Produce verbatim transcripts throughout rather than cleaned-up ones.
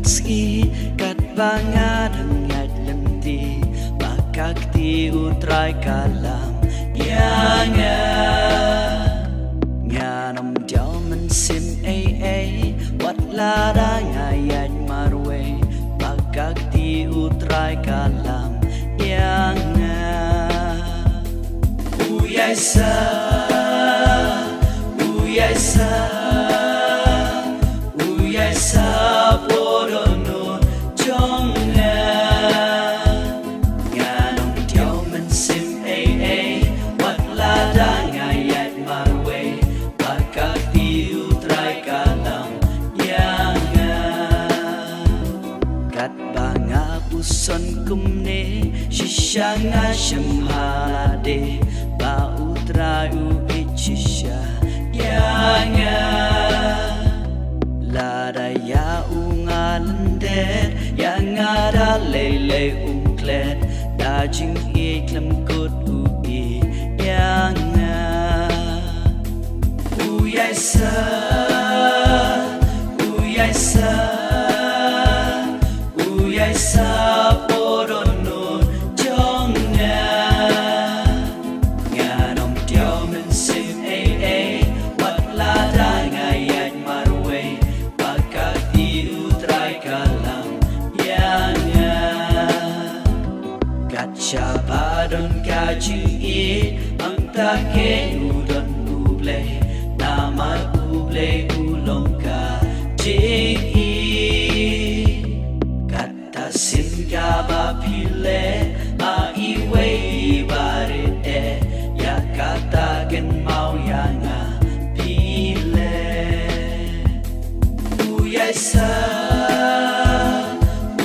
Sngi katba nga dang ïaid lynti, ba ka kti U Trai ka lam ïa nga. Ngan ym diaw mynsiem ei ei, wat lada nga ïaid marwei, ba ka kti U Trai ka lam ïa nga. U ïaisa, u ïaisa, u ïaisa poro no jong nga. Ngan ym diaw mynsiem ei ei, wat lada nga ïaid marwei, ba ka kti U Trai ka lam ïa nga. Katba nga puson kumne, shisha nga shem ha lade, ba U Trai u ïeit shisha ïa nga. Lada ïa u nga lyndet, ïa nga da lei lei um klet, da jingïeit khlem kut u ïeit ïa nga. U ïaisa, u ïaisa, u ïaisa poro no jong nga. Ngan ym diaw mynsiem ei ei, wat lada nga ïaid marwei, ba ka kti U Trai ka lam ïa nga. Kat shaba don ka jingïeit, hangta keiñ u don U Blei, namar U Blei u long ka jingïeit. Kata sien kaba phi leh ha iwei i barit eh, ïa kata kynmaw ïa nga phi leh. U ïaisa,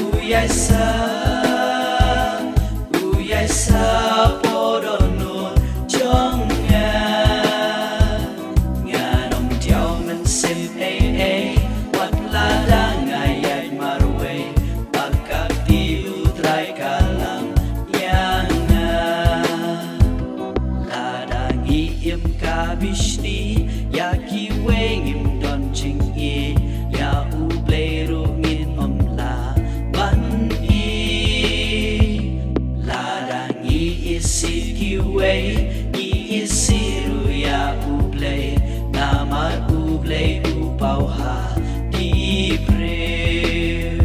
u ïaisa, u ïaisa poro no jong nga. Ngan ym diaw mynsiem ei ei, wat lada nga ïaid marwei, ba ka kti U Trai ka lam ïa nga. Lada ngi im ka bishni, ïa kiwei ngim don jingïeit, ïa U Blei ruh ngin ym lah ban ïeit. Lada ngi isih kiwei, ngi isih ruh ïa U Blei, namar U Blei u paw ha ki briew.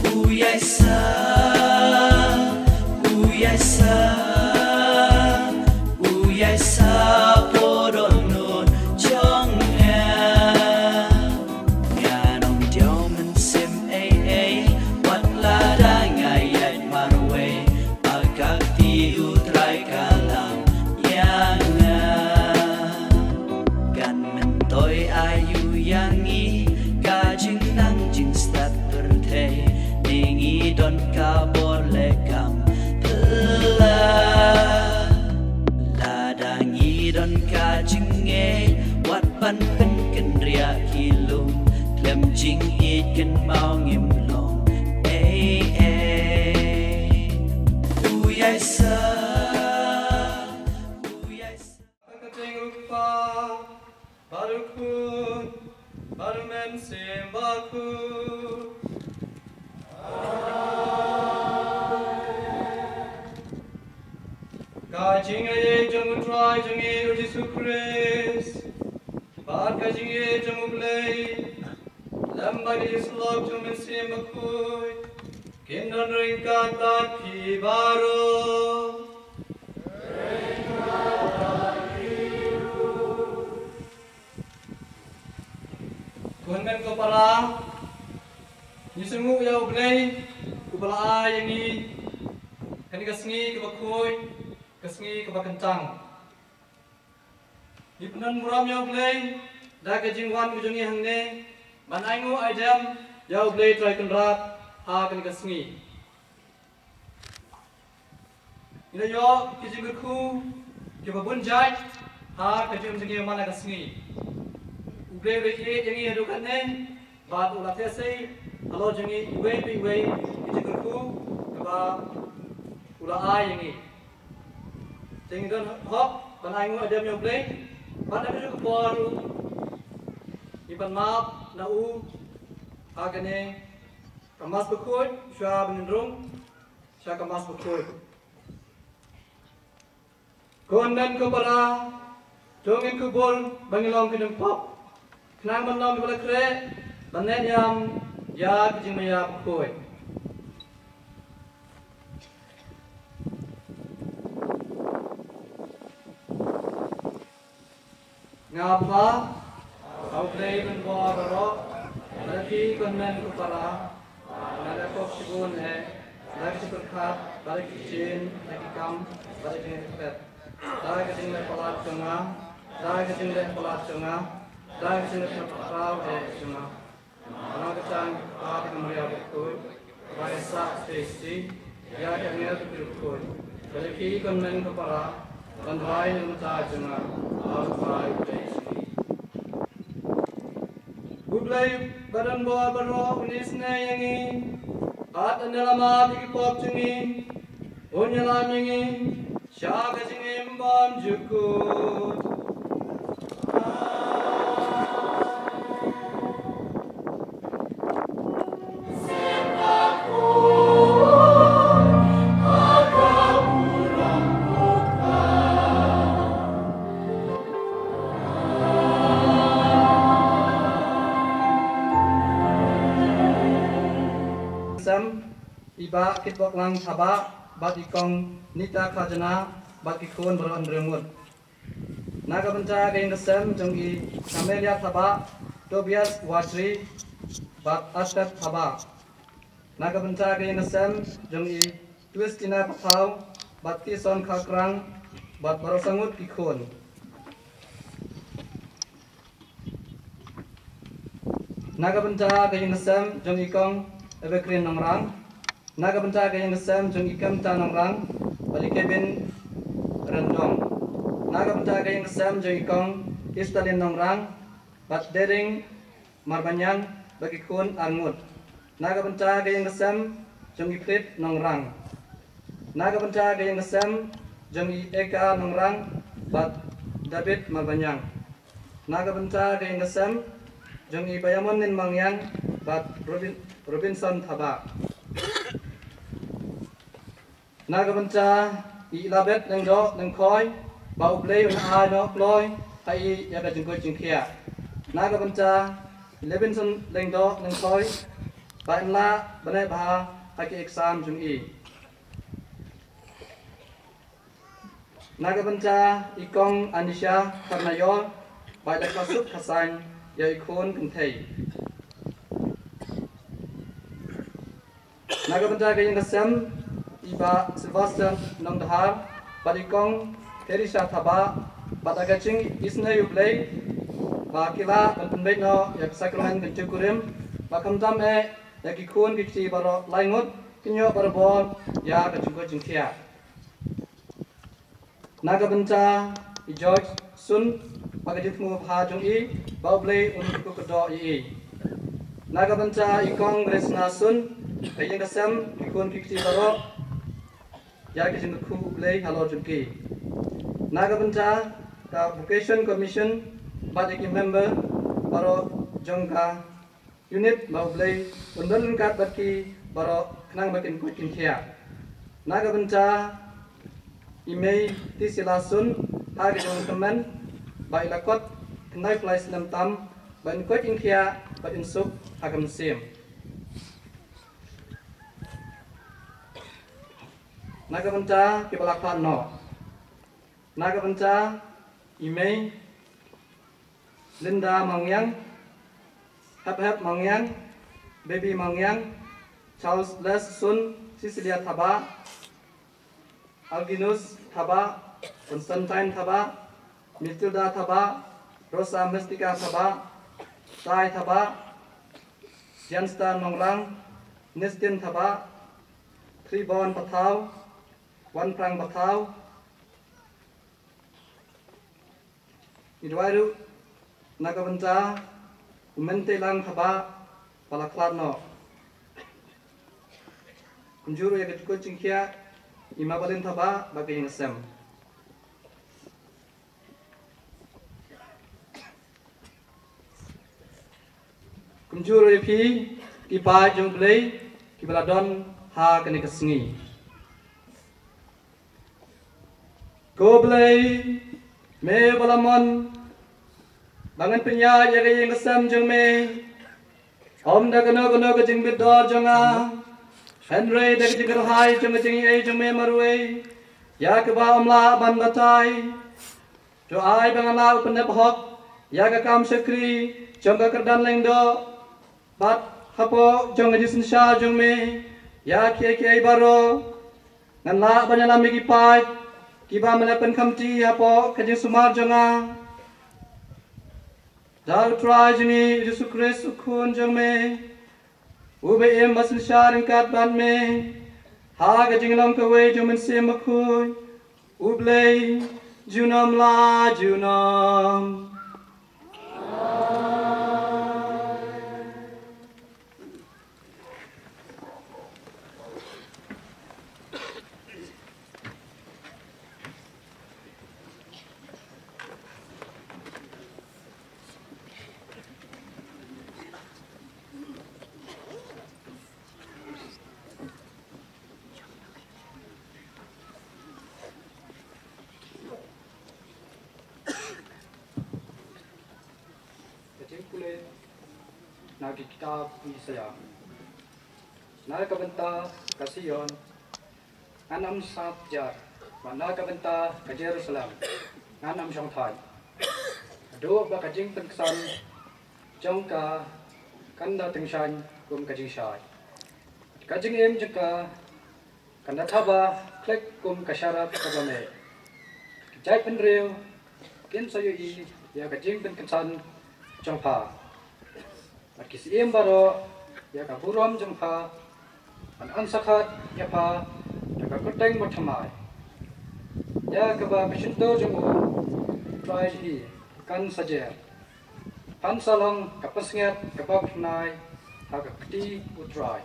U ïaisa, u ïaisa, u ïaisa poro no jong nga. Ngan ym diaw mynsiem ei ei, wat lada nga ïaid marwei, ba ka kti U Trai ka lam ïa nga. Kan myntoi aïu ïa ngi, ka jingnang jingstad pyrthei, ne ngi don ka bor leh kam phylla. Lada ngi don ka jingngeit, wat ban pynkynriah ki lum, khlem jingïeit kynmaw ngim long ei ei. U ïaisa, u ïaisa. Ka kyrteng U Kpa, bad U Khun, bad U Mynsiem Bakhuid. Ka jingïeit jong U Trai jong ngi U Jisu Khrist, bad ka jingïeit jong U Blei, lem bad ka jingsyllok jong U Mynsiem Bakhuid, kin don ryngkat bad phi baroh. Ko hynmen ko para, ngi sngewnguh ïa U Blei uba la ai ïa ngi kane ka sngi kaba khuid, ka sngi kaba kyntang. Ngi pyndonburom ïa U Blei da ka jingwan ka jong ngi hangne ban ainguh aidem ïa U Blei Trai Kynrad ha kane ka sngi. Ngi la ïoh ki jingkyrkhu kiba bun jait ha ka jingim jong ngi man la ka sngi. U Blei u la ïeit ïa ngi haduh katne bad u la theh sei halor jong ngi iwei pa iwei ki jingkyrkhu kiba u la ai ïa ngi. Te ngi don hok ban ainguh aidem ïa U Blei bad ha kajuh ka por ruh ngi pan map na u ha kane Ka Mass Bakhuid, shuwa ban ïa rung sha ka Mass Bakhuid. Ko hynmen ko para, to ngin kubur ba ngin long ki nongpop, khnang ban long kiba la khreh ban leh niam ïa ka jingmaïa bakhuid. Nga phla ha U Blei ban bor baroh, lada phi ko hynmen ko para, lada phi pop shibun eh, da ki jingpyrkhat, da ki jingïeit, da ki kam, da ki jingïeit, da ka jingleh palat jong nga, da ka jingleh palat jong nga, da ka jingleh palat jong nga. Nga kyrpad ïa ka Maria bakhuid, ba ïa sah shisha ïa ki angel bad ki riewkhuid. Lada phi ko hynmen ko para, ban rai na ka bynta jong nga ha U Blei. U Blei ba don bor baroh un isynei ïa ngi, bad un ïalam ïa ki pop jong ngi, un ïalam ïa ngi sha ka jingim bymjukut. Sem, i Bah Kitboklang Thabah, bad i Kong Nita Khajana, bad ki khun baroh hynriew ngut. Na ka bynta ka ïing ka sem jong i Camelia Thabah, Tobias Watri, bad Astet Thabah. Na ka bynta ka ïing ka sem jong i Twistina Pathaw, bad Tison Khakrang, bad baroh san ngut ki khun. Na ka bynta ka ïing ka sem jong i Kong Evergreen Nongrang. Na ka bynta ka ïing ka sem jong i Kemta Nongrang, bad i Kevin Rendong. Na ka bynta ka ïing ka sem jong i Kong Istalin Nongrang, bad Dering Marbaniang, bad ki khun ar ngut. Na ka bynta ka ïing ka sem jong i Phrit Nongrang. Na ka bynta ka ïing ka sem jong i Eka Nongrang, bad David Marbaniang. Na ka bynta ka ïing ka sem jong i Bayamonin Mangiang, bad Robin, Robinson Thabah. Na ka bynta i Elabeth Lyngdoh Lyngkhoi, ba U Blei un ai noh kloi ha i ïa ka jingkoit jingkhiah. Na ka bynta i Levinson Lyngdoh Lyngkhoi, ba yn lah ban leh bha ha ki exam jong i. Na ka bynta i Kong Anisha Kharnaior, ba i la kha suk kha saiñ ïa i khun kynthei. Na ka bynta ka ïing ka sem, i Bah Sylvester Nongdhar, bad i Kong Theresia Thabah, bad da ka jingisynei U Blei, ba ki lah ban pynbeit noh ïa ka sakramen ka jingkurim, ba khamtam eh ïa ki khun ki kti baroh lai ngut, kin ïoh barabor ïa ka jingkoit jingkhiah. Na ka bynta i George Sun, ba ka jingthmu bha jong i, ba U Blei un kyrkhu kyrdoh ïa i. Na ka bynta i Kong Resna Sun, ka ïing ka sem, ki khun ki kti baroh, ïa ka jingkyrkhu U Blei halor jong ki. Na ka bynta ka Vocation Commission, bad ïa ki member baroh jong ka unit, ba U Blei un don ryngkat bad ki baroh khnang ba kin koit kin khiah. Na ka bynta i Mei Tisila Sun, ha ka jingkyrmen ba i la kot khyndai phew lai snem tam, ba in koit in khiah, ba in suk ha ka mynsiem. Na ka bynta kiba la khlad noh. Na ka bynta i Mei Linda Mangiang, Hep Hep Mangiang, Baby Mangiang, Charles Les Sun, Cecilia Thabah, Alginus Thabah, Constantine Thabah, Matilda Thabah, Rosa Mestika Thabah, Tai Thabah, Janstar Nongrang, Nestin Thabah, Tribon Pathaw, Wanprang Pathaw, i dwai ruh na ka bynta u Menteilang Thabah ba la khlad noh. Kumjuh ruh ïa ka jingkoit jingkhiah i Mabalin Thabah bad ka ïing ka sem. Kumjuh ruh ïa phi ki paid jong U Blei, kiba la don ha kane ka sngi. Ko Blei, me ba la mon ba ngan pynïaid ïa ka ïing ka sem jong me, ym da kano kano ka jingbit dor jong nga, hynrei da ka jingkyrhai jong ka jingaiei jong me marwei, ïa kaba ym lah ban batai. To ai ba ngan lah ban pyndep hok ïa ka kam shakri jong ka kyrdan lyngdoh, bad hapoh jong ka jingsynshar jong me ïa kiei kiei baroh. Ngan lah ban ïalam ïa ki paid kiba me la pynkhamti hapoh ka jingsumar jong nga. Da U Trai jong ngi Jisu Khrist, U Khun jong me, uba im bad synshar ryngkat bad me ha ka jinglong kawei jong U Mynsiem Bakhuid, U Blei, junom la junom. Ka jingpule na ki kitab Isaiah. Na ka bynta ka Sion ngan ym sap jar, bad na ka bynta ka Jerusalem ngan ym shongthait. Haduh ba ka jingpynksan jong ka kan da tyngshaiñ kum ka jingshai, ka jingim jong ka kan da thaba khlek kum ka sharab kaba meh. Ki jaitbynriew kin sa ïohi ïa ka jingpynksan jong pha, bad ki syiem baroh ïa ka burom jong pha. Ngan ym sa khat ïa pha da ka kyrteng bathymmai, ïa kaba ka shyntur jong U Trai hi kan sa jer. Phan sa long ka pansngiat kaba phyrnai ha ka kti U Trai,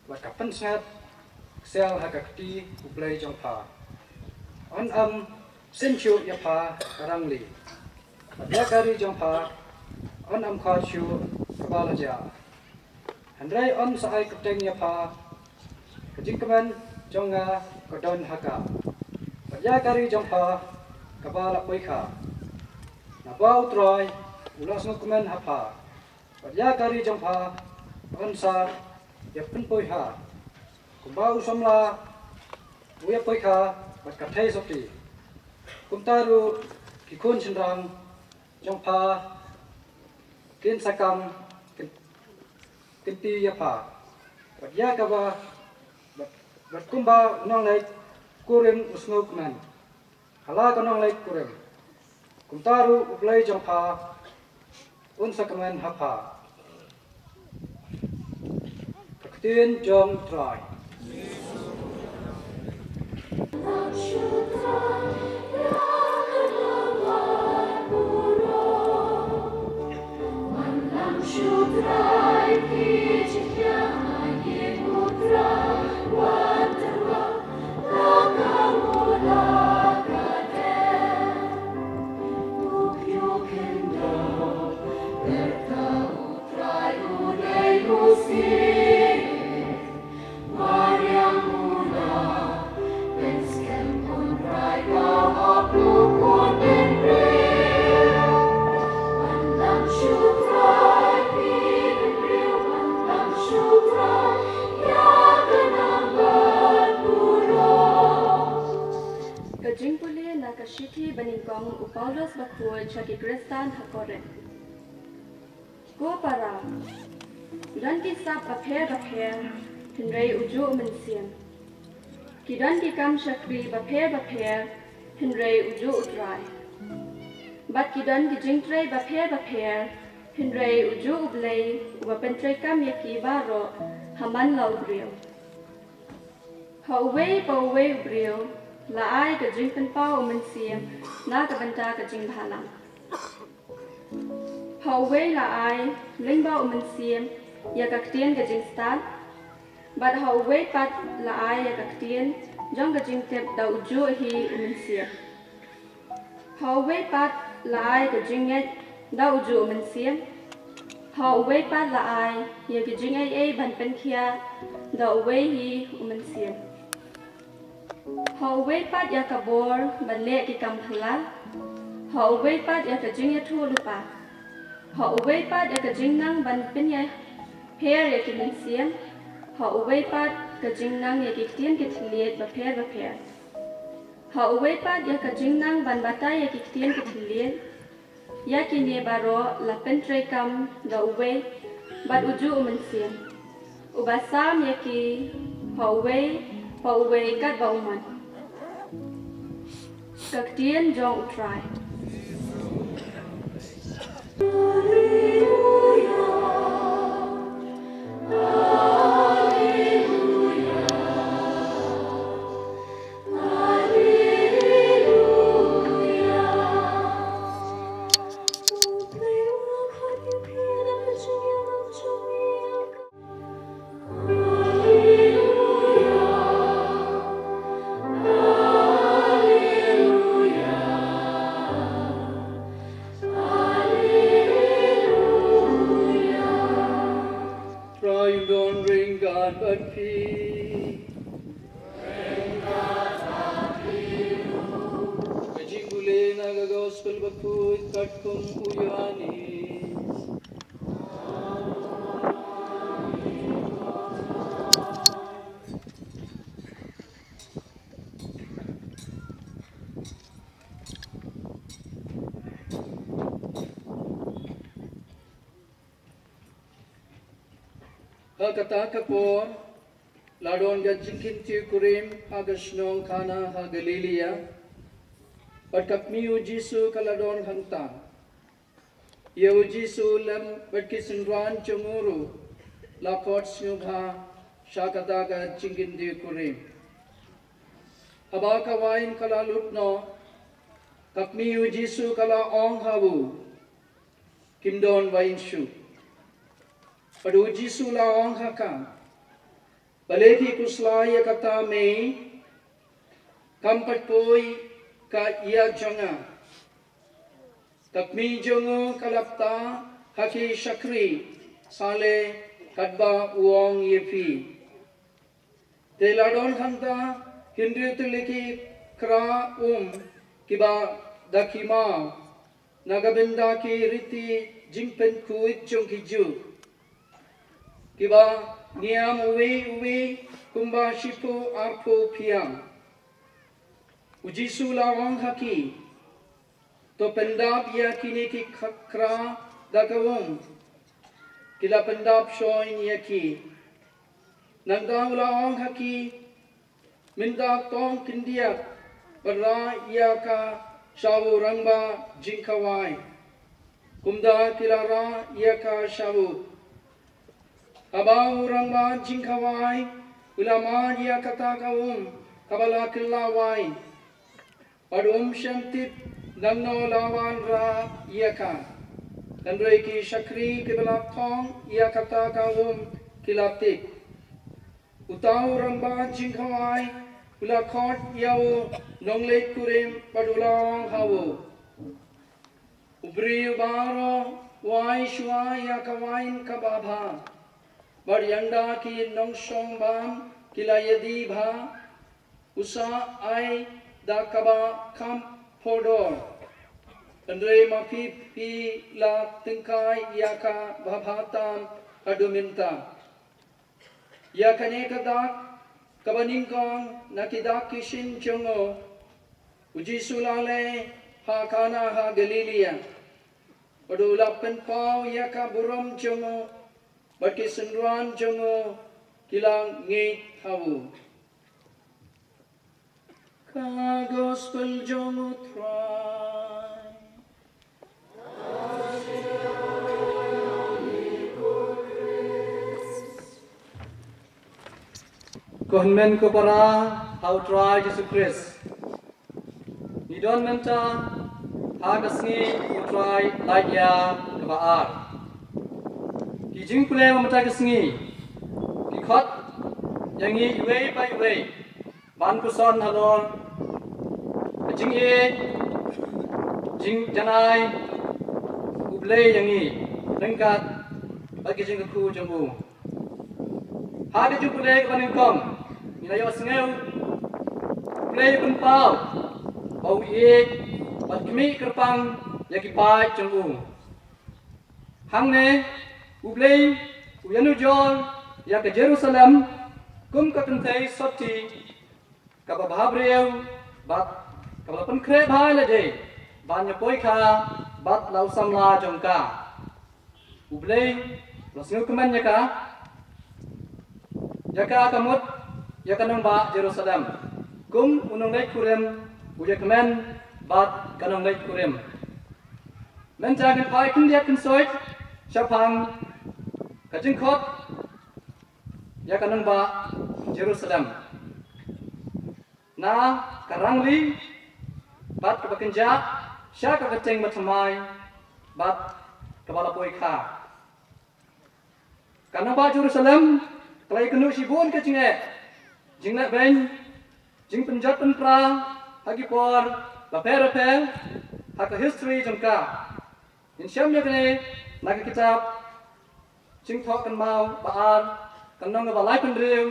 bad ka pansngiat ksiar ha ka kti U Blei jong pha. Un ym sien shuh ïa pha ka rangli, bad ïa ka ri jong pha un ym khot shuh kaba la jia. Hynrei un sa ai kyrteng ïa pha, ka jingkmen jong nga ka don ha ka, bad ïa ka ri jong pha kaba la poikha. Naba U Trai u la sngewkmen ha pha, bad ïa ka ri jong pha un sa ïa pynpoikha, kumba u samla u ïa poikha bad ka thei sotti. Kumta ruh ki khun shynrang jong pha kin sa kam kynti ïa pha, bad ïa kaba, bad, bad kumba u nongleit kurim u sngewkmen ha la ka nongleit kurim, kumta ruh U Blei jong pha un sa kmen ha pha. Ka ktien jong U Trai. Ka jingpule na ka shithi banyngkong u Paulus bakhuid sha ki Khristan ha Korinth. Ko para, don ki sap bapher bapher, hynrei ujuh u Mynsiem. Ki don ki kam shakri bapher bapher, hynrei ujuh U Trai. Bad ki don ki jingtrei bapher bapher, hynrei ujuh U Blei uba pyntreikam ïa ki baroh ha man la u briew. Ha uwei pa uwei u briew la ai ka jingpynpaw u Mynsiem na ka bynta ka jingbhalang. Ha uwei la ai lyngba u Mynsiem ïa ka ktien ka jingstad, bad ha uwei pat la ai ïa ka ktien jong ka jingtip da ujuh hi u Mynsiem. Ha uwei pat la ai ka jingngeit da ujuh u Mynsiem. Ha uwei pat la ai ïa ki jingaiei ban pynkhiah da uwei hi u Mynsiem. Ha uwei pat ïa ka bor ban leh ki kam phylla. Ha uwei pat ïa ka jingïathuh lypa. Ha uwei pat ïa ka jingnang ban pynïapher ïa ki mynsiem. Ha uwei pat ka jingnang ïa ki ktien ki thylliej bapher bapher. Ha uwei pat ïa ka jingnang ban batai ïa ki ktien ki thylliej. Ïa kine baroh la pyntreikam da uwei bad ujuh u Mynsiem, uba sam ïa ki ha uwei pa uwei katba u mon. Ka ktien jong U Trai. Trai un don ryngkat bad phi. Ka jingpule na ka Gospel bakhuid katkum u Ïoannis. Ha kata ka por la don ka jingkynthih kurim ha ka shnong Kana ha Galilaia. Bad ka kmie u Jisu ka la don hangta. Ïa u Jisu lem bad ki synran jong u ruh la khot sngewbha sha kata ka jingkynthih kurim. Haba ka wain ka la lut noh, ka kmie u Jisu ka la ong ha u, "Kim don wain shuh." Bad u Jisu la ong ha ka, "Balei phi khuslai ïa kata mei? Kam pat poi ka ïa jong nga. Ka kmie jong u ka la kta ha ki shakri, sa leh katba u ong ïa phi." Te la don hangta hynriew tylli ki kra um kiba da ki maw na ka bynta ki riti jingpynkhuid jong ki Jiw, kiba ngiam uwei uwei kumba shiphew arphew phiang. U Jisu la ong ha ki, "To pyndap ïa kine ki kha-, kra da ka um." Ki la pyndap shon ïa ki. Nangta u la ong ha ki, "Mynta tong khyndiat bad rah ïa ka sha u rangbah jingkhawai." Kumta ki la rah ïa ka sha u. Haba u rangbah jingkhawai u la mad ïa kata ka um kaba la kylla wain, bad um shym tip nangno la wanrah ïa ka. Hynrei ki shakri kiba la thong ïa kata ka um ki la tip. Uta u rangbah jingkhawai u la khot ïa u nongleit kurim bad u la ong ha u, "U briew baroh u ai shuwa ïa ka wain kaba bha, bad ynda ki nongshong bam ki la ïadie bha, u sa ai da kaba kham phohdoh. Hynrei ma phi, phi la tyngkai ïa ka babha tam haduh mynta." Ïa kane ka dak kaba nyngkong na ki dak ki shin jong u, u Jisu la leh ha Kana ha Galilaia. Bad u la pynpaw ïa ka burom jong u, bad ki synran jong u ki la ngeit ha u. Ka Gospel jong u Trai. Ko hynmen ko para ha u Trai Jisu Khrist. Ngi don mynta ha ka sngi u Trai Laitia kaba ar. Ki jingpule mynta ka sngi ki khot ïa ngi iwei pa iwei ban puson halor ka jingïeit, jingjanai U Blei ïa ngi ryngkat bad ki jingkyrkhu jong u. Ha ka jingpule kaba nyngkong, ngi la ïohsngew U Blei u pynpaw ba u ïeit bad khmih kyrpang ïa ki paid jong u. Hangne U Blei u ïanujor ïa ka Jerusalem kum ka kynthei sotti kaba bhabriew bad kaba la pynkhreh bha ïa lade ban ïa poi kha bad la u samla jong ka. U Blei u la sngewkmen ïa ka, ïa ka ka mut ïa ka nongbah Jerusalem kum u nongleit kurim u ïa kmen bad ka nongleit kurim. Mynta ngin phai khyndiat khynsoit shaphang ka jingkhot ïa ka nongbah Jerusalem. Na ka rangli bad kaba kynjah sha ka kyrteng bathymmai bad kaba la poi kha. Ka nongbah Jerusalem ka la ïakynduh shibun ka jingeh, jingleh beiñ, jingpynjot pynpra ha ki por bapher bapher ha ka history jong ka. Ngin shem ïa kane na ka kitab Jingthoh Kynmaw ba ar, ka lynnong ba laiphew hynriew,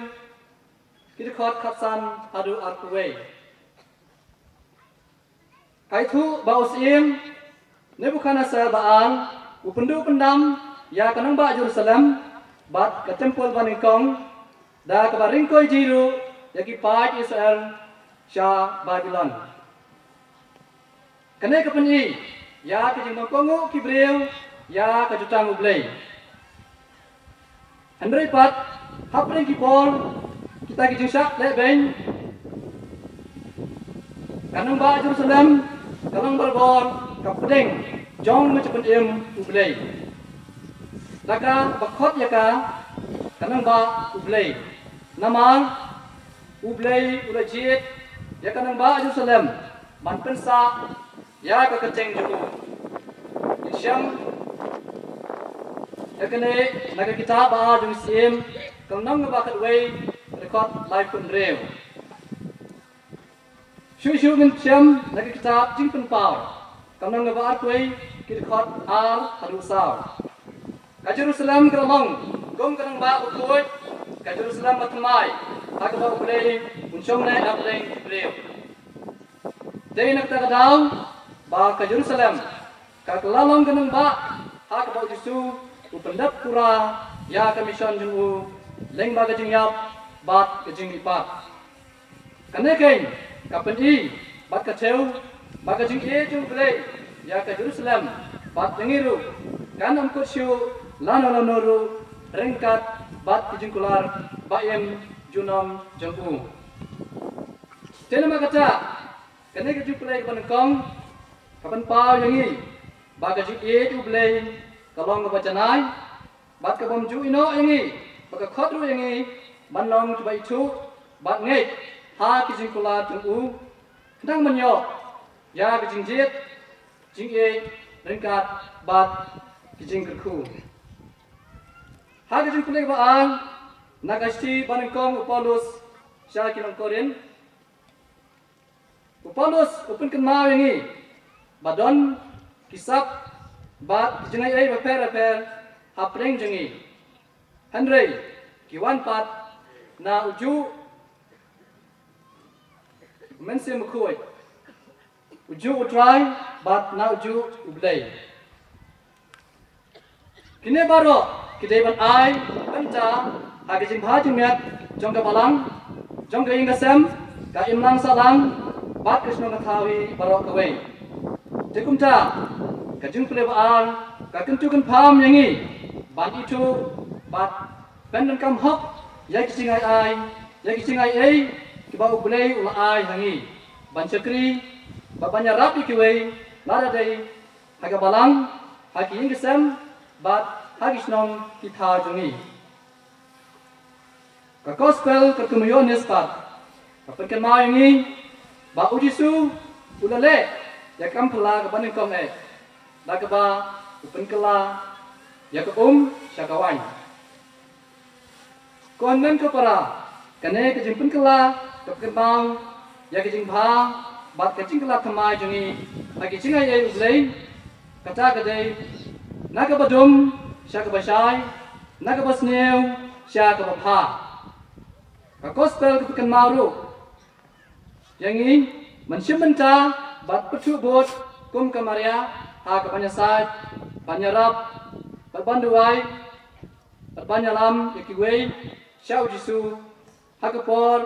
ki dkhot khatsan haduh arphew wei. Ka ïathuh ba u syiem Nebukhadnessar ba ar u pynduh pyndam ïa ka nongbah Jerusalem bad ka templ ba nyngkong, da kaba ryngkoi jingïaroh ïa ki paid Israel sha Babilon. Kane ka pyni ïa ka jingdon kohnguh ki briew ïa ka jutang U Blei. Hynrei pat hapdeng ki por kita ki jingshah leh beiñ, ka nongbah Jerusalem ka long barabor ka pdeng jong ka jingpynim U Blei. Da kaba khot ïa ka ka nongbah U Blei. Namar U Blei u la jied ïa ka nongbah Jerusalem ban pynsah ïa ka kyrteng jong u. Ngin shem ïa kane na ka kitab ba ar jong u syiem, ka lynnong ba khatwei, ka dkhot laiphew hynriew. Shuh shuh ngin shem na ka kitab Jingpynpaw, ka lynnong ba arphew wei, ki dkhot ar haduh saw. Ka Jerusalem ka la long kum ka nongbah bakhuid, ka Jerusalem bathymmai ha kaba U Blei un shong leh hapdeng ki briew. Dei na kata ka daw ba ka Jerusalem ka la long ka nongbah ha kaba U Jisu u pyndep pura ïa ka mission jong u lyngba ka jingïap bad ka jingmihpat. Kane keiñ ka pyni bad ka thew ba ka jingïeit jong U Blei ïa ka Jerusalem bad ïa ngi ruh kan ym kut shuh lano lano ruh ryngkat bad ki jingkular ba im junom jong u. Te namar kata, kane ka jingpule kaba nyngkong ka pynpaw ïa ngi ba ka jingïeit U Blei ka long kaba janai, bad ka bym ju ïehnoh ïa ngi, ba ka khot ruh ïa ngi ban long kiba ithuh bad ngeit ha ki jingkular jong u, khnang ban ïoh ïa ka jingjied jingïeit ryngkat bad ki jingkyrkhu. Ha ka jingpule ba ar, na ka shithi ba nyngkong u Paulus sha ki nong Korinth, u Paulus u pynkynmaw ïa ngi ba don ki sap bad ki jingaiei bapher bapher hapdeng jong ngi. Hynrei ki wan pat na ujuh u Mynsiem Bakhuid, ujuh U Trai bad na ujuh U Blei. Kine baroh ki dei ban ai bynta ha ka jingbha jingmiat jong ka balang, jong ka ïing ka sem, ka imlang sahlang bad ka shnong ka thaw hi baroh kawei. Te kumta ka jingpule ba ar ka kyntu kynpham ïa ngi ban ithuh bad pyndonkam hok ïa ki jingai ai, ïa ki jingai ei kiba U Blei u la ai ha ngi ban shakri bad ban ïarap ïa kiwei, lada dei ha ka balang, ha ki ïing ki sem bad ha ki shnong ki thaw jong ngi. Ka Gospel katkum u Ïoannis pat ka pynkynmaw ïa ngi ba U Jisu u la leh ïa ka kam phylla kaba nyngkong eh da kaba u pynkylla ïa ka um sha ka waiñ. Ko hynmen ko para, kane ka jingpynkylla ka pynkynmaw ïa ka jingbha bad ka jingkylla thymmai jong ngi ha ki jingai ei U Blei. Kata ka dei na kaba dum sha kaba shai, Na kaba sniew sha kaba bha. Ka gospel ka pynkynmaw ruh ïa ngi ban shim bynta bad pyrthuh bud kum ka Maria ha ka ban ïasaid, ban ïarap bad ban duwai bad ban ïalam ïa kiwei sha U Jisu ha ka por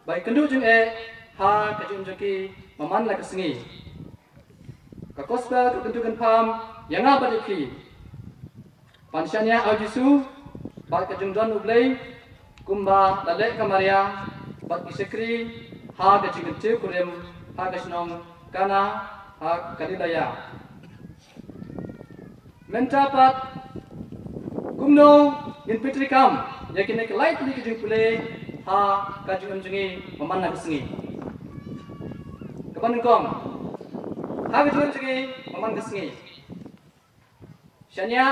ba ki kynduh jingeh ha ka jingim jong ki man la ka sngi. Ka gospel ka kyntu kynpham ïa nga bad ïa phi ban shaniah ha U Jisu bad ka jingdon U Blei, kumba la leh ka Maria bad ki shakri ha ka jingkyntiew kurim ha ka shnong Kana ha Galilea. Mynta pat, kumno ngin pyntreikam ïa kine ki lai tylli ki jingpule ha ka jingim jong ngi man la ka sngi? Kaba nyngkong, ha ka jingim jong ngi man la ka sngi, shaniah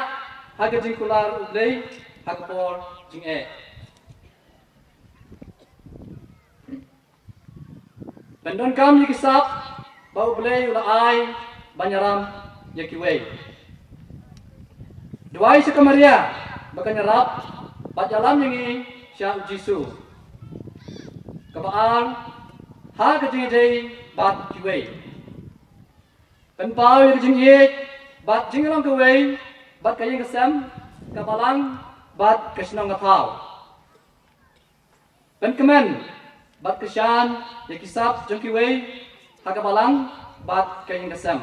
ha ka jingkular U Blei ha ka por jingeh. Pyndonkam ïa ki sap ba U Blei u la ai ban ïalam ïa kiwei. Duwai sha ka Maria ba kan ïarap bad ïalam ïa ngi sha U Jisu. Kaba ar, ha ka jingïadei bad kiwei. Pynpaw ïa ka jingïeit bad jinglong kawei bad ka ïing ka sem, ka balang bad ka shnong ka thaw. Pynkmen bad kyrshan ïa ki sap jong kiwei ha ka balang bad ka ïing ka sem.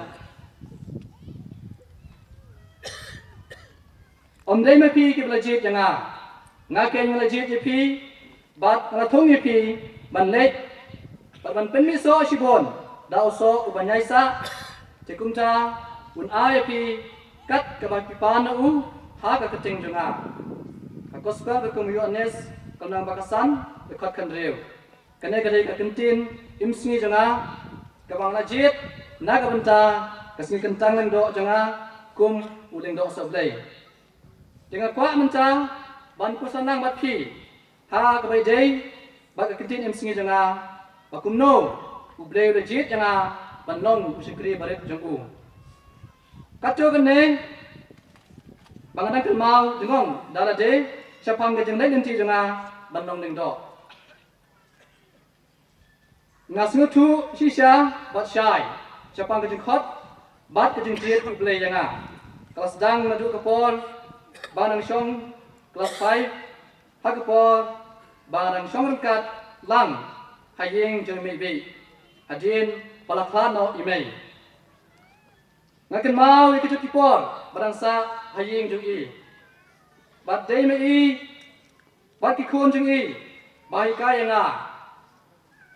Ym dei ma phi kiba la jied ïa nga, nga keiñ nga la jied ïa phi bad nga la thung ïa phi ban leit bad ban pynmih soh shibun da u soh uba ñiaisah. Te kumta un ai ïa phi kat kaba phi pan na u ha ka kyrteng jong nga. Ka gospel ka kum u Ïoannis, ka lynnong ba ka san, dkhot khathynriew. Kane ka dei ka ktien im sngi jong nga kaba nga la jied na ka bynta ka sngi kyntang lyngdoh jong nga kum u lyngdoh sohblei. Te nga kwah mynta ban pyrshang lang bad phi ha kaba ïadei bad ka ktien im sngi jong nga, ba kumno U Blei u la jied ïa nga ban long u shakri barit jong u. Katto katne ba nga dang kynmaw jngoh da lade shaphang ka jingleit lynti jong nga ban long lyngdoh. Nga sngewthuh shisha bad shai shaphang ka jingkhot bad ka jingtied U Blei ïa nga. Ka la sdang naduh ka por ba nga dang shong klas five ha ka por ba nga dang shong ryngkat lang ha ïing jong i Mei Bih hadien ba la khlad noh i mei. Nga kynmaw ïa kita ki por ba dang sah ha ïing jong i. Bad dei ma i bad ki khun jong i ba hikai ïa nga.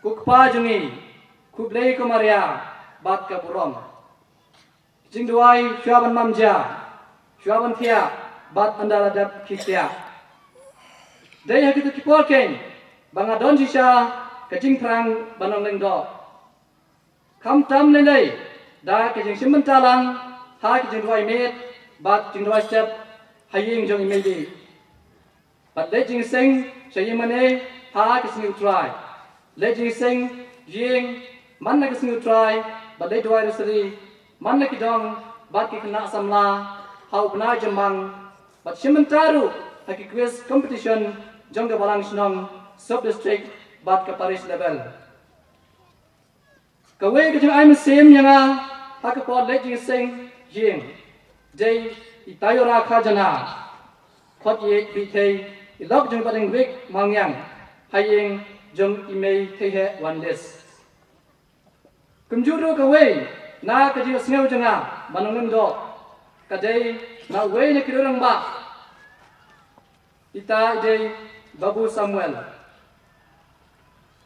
Ko Kpa jong i, khublei ko Maria bad ka burom. Jingduwai shuwa ban manja, shuwa ban thiah bad ynda la dep ki thiah. Dei ha kita ki por keiñ ba nga don shisha ka jingthrang ban long lyngdoh. Khamtam lei lei da ka jingshim bynta lang ha ka jingduwai miet bad jingduwai step ha ïing jong i Mei Bih. Bad leit jingïaseng sha ïing mane ha ka sngi U Trai. Leit jingïaseng ïing man la ka sngi U Trai bad leit duwai rosary man la ki dong bad ki khynnah samla ha u bnai Jymmang. Bad shim bynta ruh ha ki quiz competition jong ka balang shnong, sub district bad ka parish level. Kawei ka jingai mynsiem ïa nga ha ka por leit jingïaseng ïing dei i Tayora Khajana, khot ïeit Bihthei, i lok jong Bahdeng Wik Mawngaiñ, ha ïing jong i Mei Theiheh Wanlis. Kumjuh ruh kawei na ka jingïasngew jong nga ban long lyngdoh ka dei na uwei na ki rangbah. Ita i dei Babu Samuel.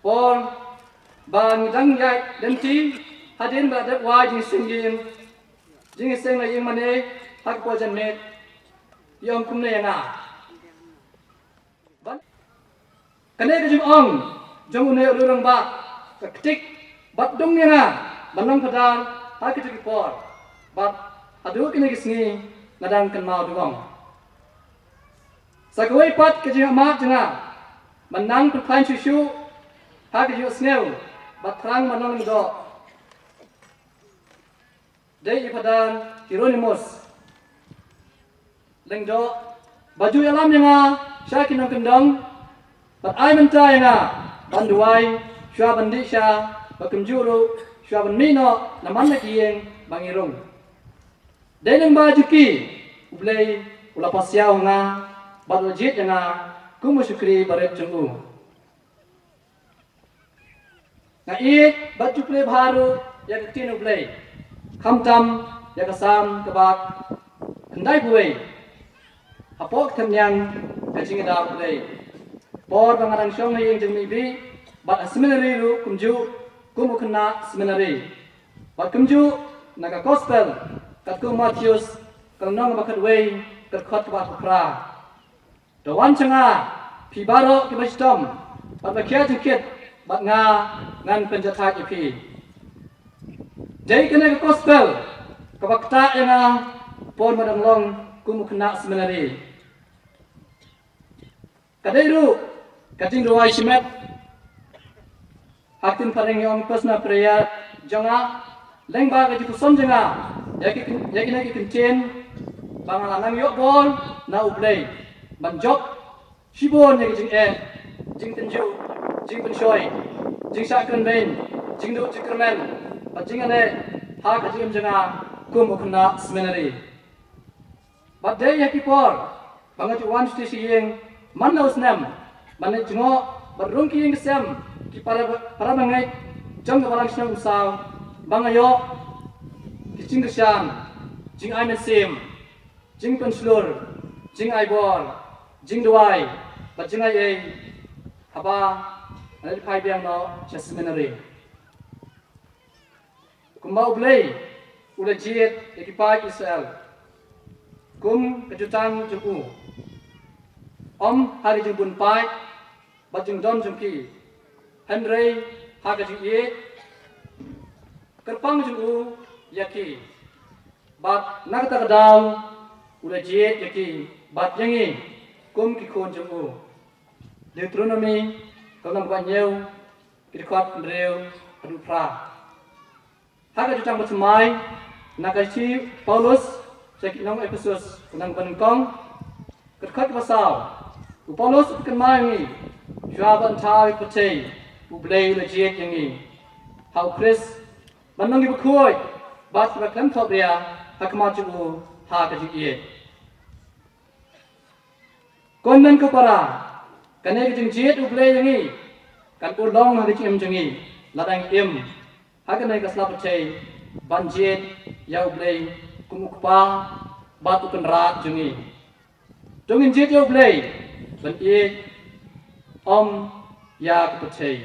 Por ba ngi dang ïaid lynti hadien ba la dep wai jingïaseng ïing, jingïaseng la ïing mane ha ka por janmiet, i ong kumne ïa nga. Ban kane ka jingong jong une u rangbah ka ktik bad dung ïa nga ban long phadar ha kita ki por. Bad haduh kine ki sngi nga dang kynmaw dungong. Sa kawei pat ka jingmad jong nga ban nang pyrkhat shuh shuh ha ka jingïasngew bad thrang ban long lyngdoh dei i Phadar Hieronymus. Lyngdoh Ba ju ïalam ïa nga sha ki nongkyndong, bad ai bynta ïa nga ban duwai shuwa ban dih sha, bad kumjuh ruh shuwa ban mih noh na man la ki ïing ba ngi rung. Dei lyngba jong ki U Blei u la pasiaw ha nga bad u la jied ïa nga kum u shakri barit jong u. Nga ïeit bad ju plie bha ruh ïa ka ktien U Blei, khamtam ïa ka Salm kaba khyndai phew wei hapoh ka thep niang ka jingïada U Blei. Por ba nga dang shong ha ïing jingmih bih bad ha seminari ruh kumjuh kum u khynnah seminari, bad kumjuh na ka Gospel katkum u Mathaios ka lynnong ba khatwei ka dkhot kaba arphew phra. To wan sha nga phi baroh kiba shitom bad ba khia jingkit, bad nga ngan pynjahthait ïa phi. Dei kane ka Gospel kaba ktah ïa nga por ba dang long kum u khynnah seminari. Ka dei ruh ka jingduwai shimet ha ktien phareng ïa ong personal prayer jong nga, lyngba ka jingpuson jong nga ïa ki, ïa kine ki kyntien ba nga la nang ïoh bor na U Blei ban jop shibun ïa ki jingeh, jingtynjuh, jingpynshoi, jingshah kren beiñ, jingduh jingkyrmen bad jingïaleh ha ka jingim jong nga kum u khynnah seminari. Bad dei ha ki por ba nga ju wan shuti sha ïing man la u snem ban leit jngoh bad rung ki ïing ki sem, ki para, para bangeit jong ka balang shnong Umsaw, ba nga ïoh ki jingkyrshan, jingai mynsiem, jingpynshlur, jingai bor, jingduwai bad jingai ei haba nga leit phai biang noh sha seminari. Kumba U Blei u la jied ïa ki paid Israel kum ka jutang jong u, ym ha ka jingbun paid bad jingdon jong ki, hynrei ha ka jingïeit kyrpang jong u ïa ki, bad na kata ka daw u la jied ïa ki bad ïa ngi kum ki khun jong u. Deuteronomi ka lynnong ba hynñiew, ki dkhot hynriew haduh phra. Ha ka jutang bathymmai na ka shithi Paulus sha ki nong Ephesus, ka lynnong ba nyngkong, ka dkhot ba saw, u Paulus u pynkynmaw ïa ngi shuwa ban thaw ïa ka pyrthei, U Blei u la jied ïa ngi ha u Khrist ban long kiba khuid bad kiba khlem thohbria ha khmat jong u ha ka jingïeit. Ko hynmen ko para, kane ka jingjied U Blei ïa ngi kan buh long ha ka jingim jong ngi lada ngi im ha kane ka sla pyrthei ban jied ïa U Blei kum u Kpa bad u Kynrad jong ngi. To ngin jied ïa U Blei ban ïeit, ym ïa ka pyrthei.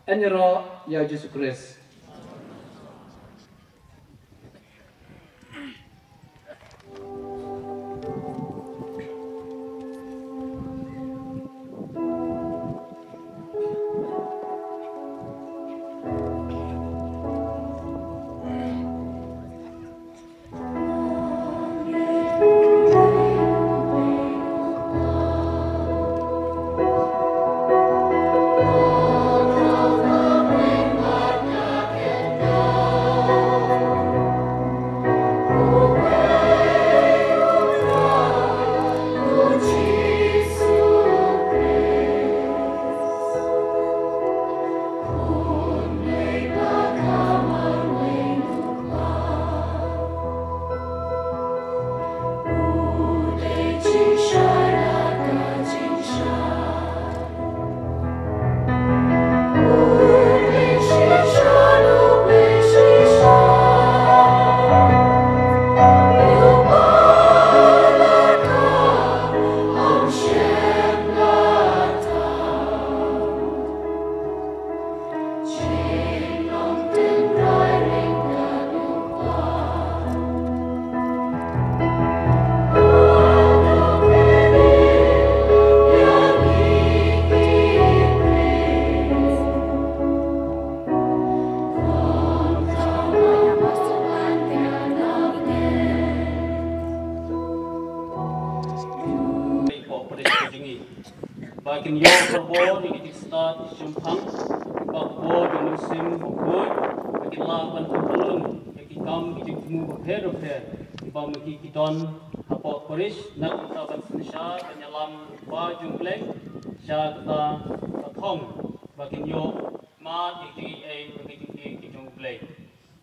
Yn ïaroh ïa U Jisu Khrist. Ba kin ïoh ka bor ïa ki jingstad shemphang, ba ka bor ïa u Mynsiem Bakhuid, ba kin lah ban pynlong ïa ki kam ki jingthmu bapher bapher, ba ma ki ki don ha Parish na ka bynta ban synshar ban ïalam u kpa jong U Blei sha kata ka thong ba kin ïoh mad ïa ki jingaiei bad ki jingïeit ki jong U Blei.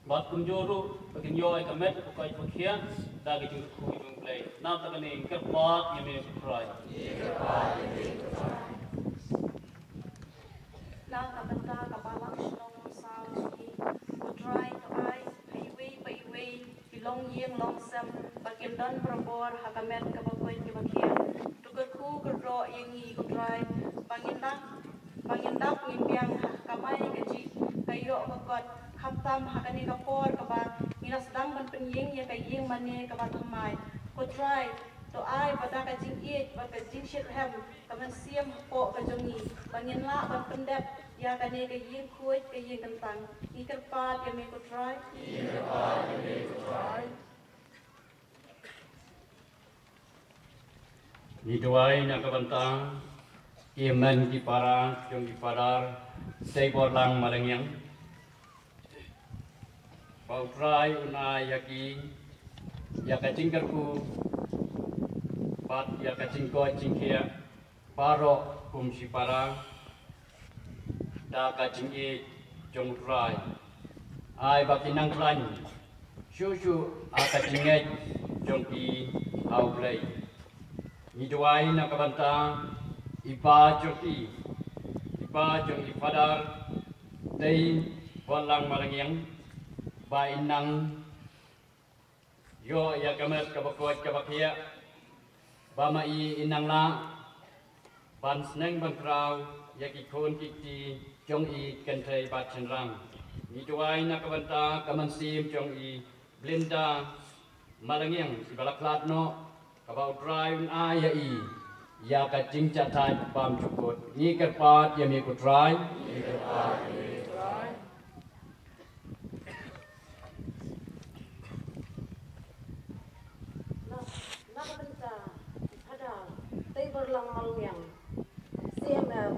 Bad kumjuh ruh ba kin ïoh ïa ka met ba koit ba khiah da ka jingkyrkhu jong U Blei. Na kata kane ngi kyrpad ïa me ko Trai. Na ka bynta ka balang shnong Umsaw jong ngi, ko Trai to ai ha iwei pa iwei ki longïing longsem ba kin don barabor ha ka met kaba koit kaba khiah. To kyrkhu kyrdoh ïa ngi ko Trai ba ngin dap, ba ngin dap ngin biang ha ka kamai kajih ka ïoh ka kot, khamtam ha kane ka por kaba ngi la sdang ban pynïeng ïa ka ïing mane kaba thymmai. Ko Trai to ai ba da ka jingïeit bad ka jingshitrhem ka mynsiem hapoh ka jong ngi ba ngin lah ban pyndep ïa kane ka ïing khuid ka ïing kyntang. Ngi kyrpad ïa me ko Trai. Ngi duwai na ka bynta ki hynmen ki para jong ki Father Teiborlang Malngiang. Ba U Trai un ai ïa ki ïa ka jingkyrkhu bad ïa ka jingkoit jingkhiah baroh kum shipara da ka jingïeit jong U Trai. Ai ba ki nang khlaiñ shuh shuh ha ka jingngeit jong ki ha U Blei. Ngi duwai na ka bynta i pa jong ki, i pa jong i Father Teiborlang Malngiang ba in nang ïoh ïa ka met kaba koit kaba khiah ba ma i in nang lah ban sneng ban khraw ïa ki khun ki kti jong i kynthei bad shynrang. Ngi duwai na ka bynta ka mynsiem jong i Blinda Malngiang iba la khlad noh, kaba U Trai un ai ïa i ïa ka jingjahthait bymjukut. Ngi kyrpad ïa me ko Trai. Na, na ka bynta Father Teiborlang Malngiang, C M F,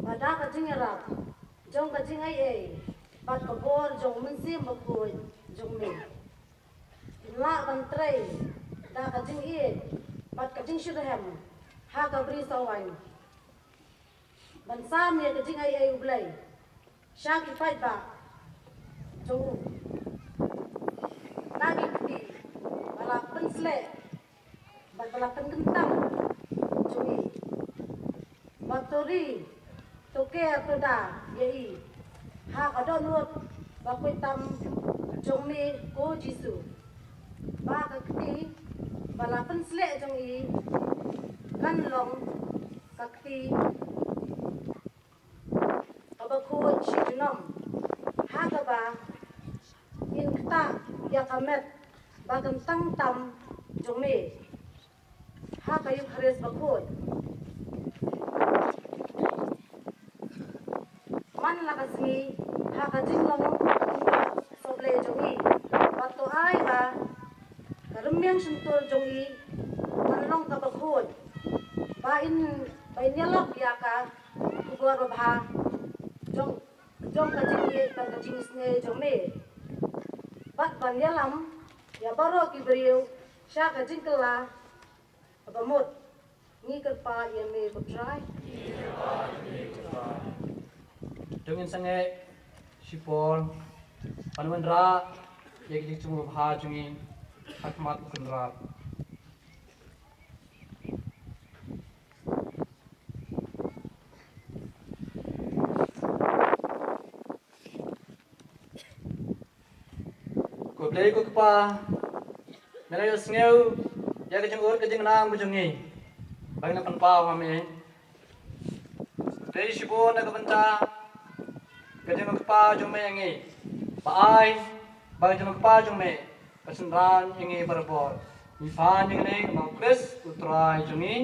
ba da ka jingïarap jong ka jingaiei bad ka bor jong U Mynsiem Bakhuid jong me, kin lah ban trei da ka jingïeit bad ka jingshitrhem ha ka Bri Sawaiñ ban sam ïa ka jingaiei U Blei sha ki paidbah jong u. Na ki kti ba la pynsleh bad ba la pynkyntang jong i, bad to ri to ker to da ïa i ha ka dohnud ba khuid tam jong me ko Jisu. Ba ka kti ba la pynsleh jong i kan long ka kti kaba khuid shi junom, ha kaba in ktah ïa ka met ba kyntang tam jong me ha ka Eukharist bakhuid. Man la ka sngi ha ka jinglong sohblei jong i, bad to ai ba ka rmiang shyntur jong i kan long kaba khuid, ba in, ba in ïalap ïa ka khubor babha jong, jong ka jingïeit bad ka jingisynei jong me, bad ban ïalam ïa baroh ki briew sha ka jingkylla kaba mut. Ngi kyrpad ïa me ko Trai. To ngin sangeh shipor ban wanrah ïa ki jingthmu babha jong ngi ha khmat u Kynrad. Ko Blei ko Kpa, me la ïohsngew ïa ka jingud ka jingnang ka jong ngi ba ngi la pynpaw ha me. Ko Blei shibun na ka bynta ka jingkpa jong me ïa ngi, ba ai ba ka jingkpa jong me ka synran ïa ngi barabor. Ngi pan ïa kane ha u Khrist u Trai jong ngi.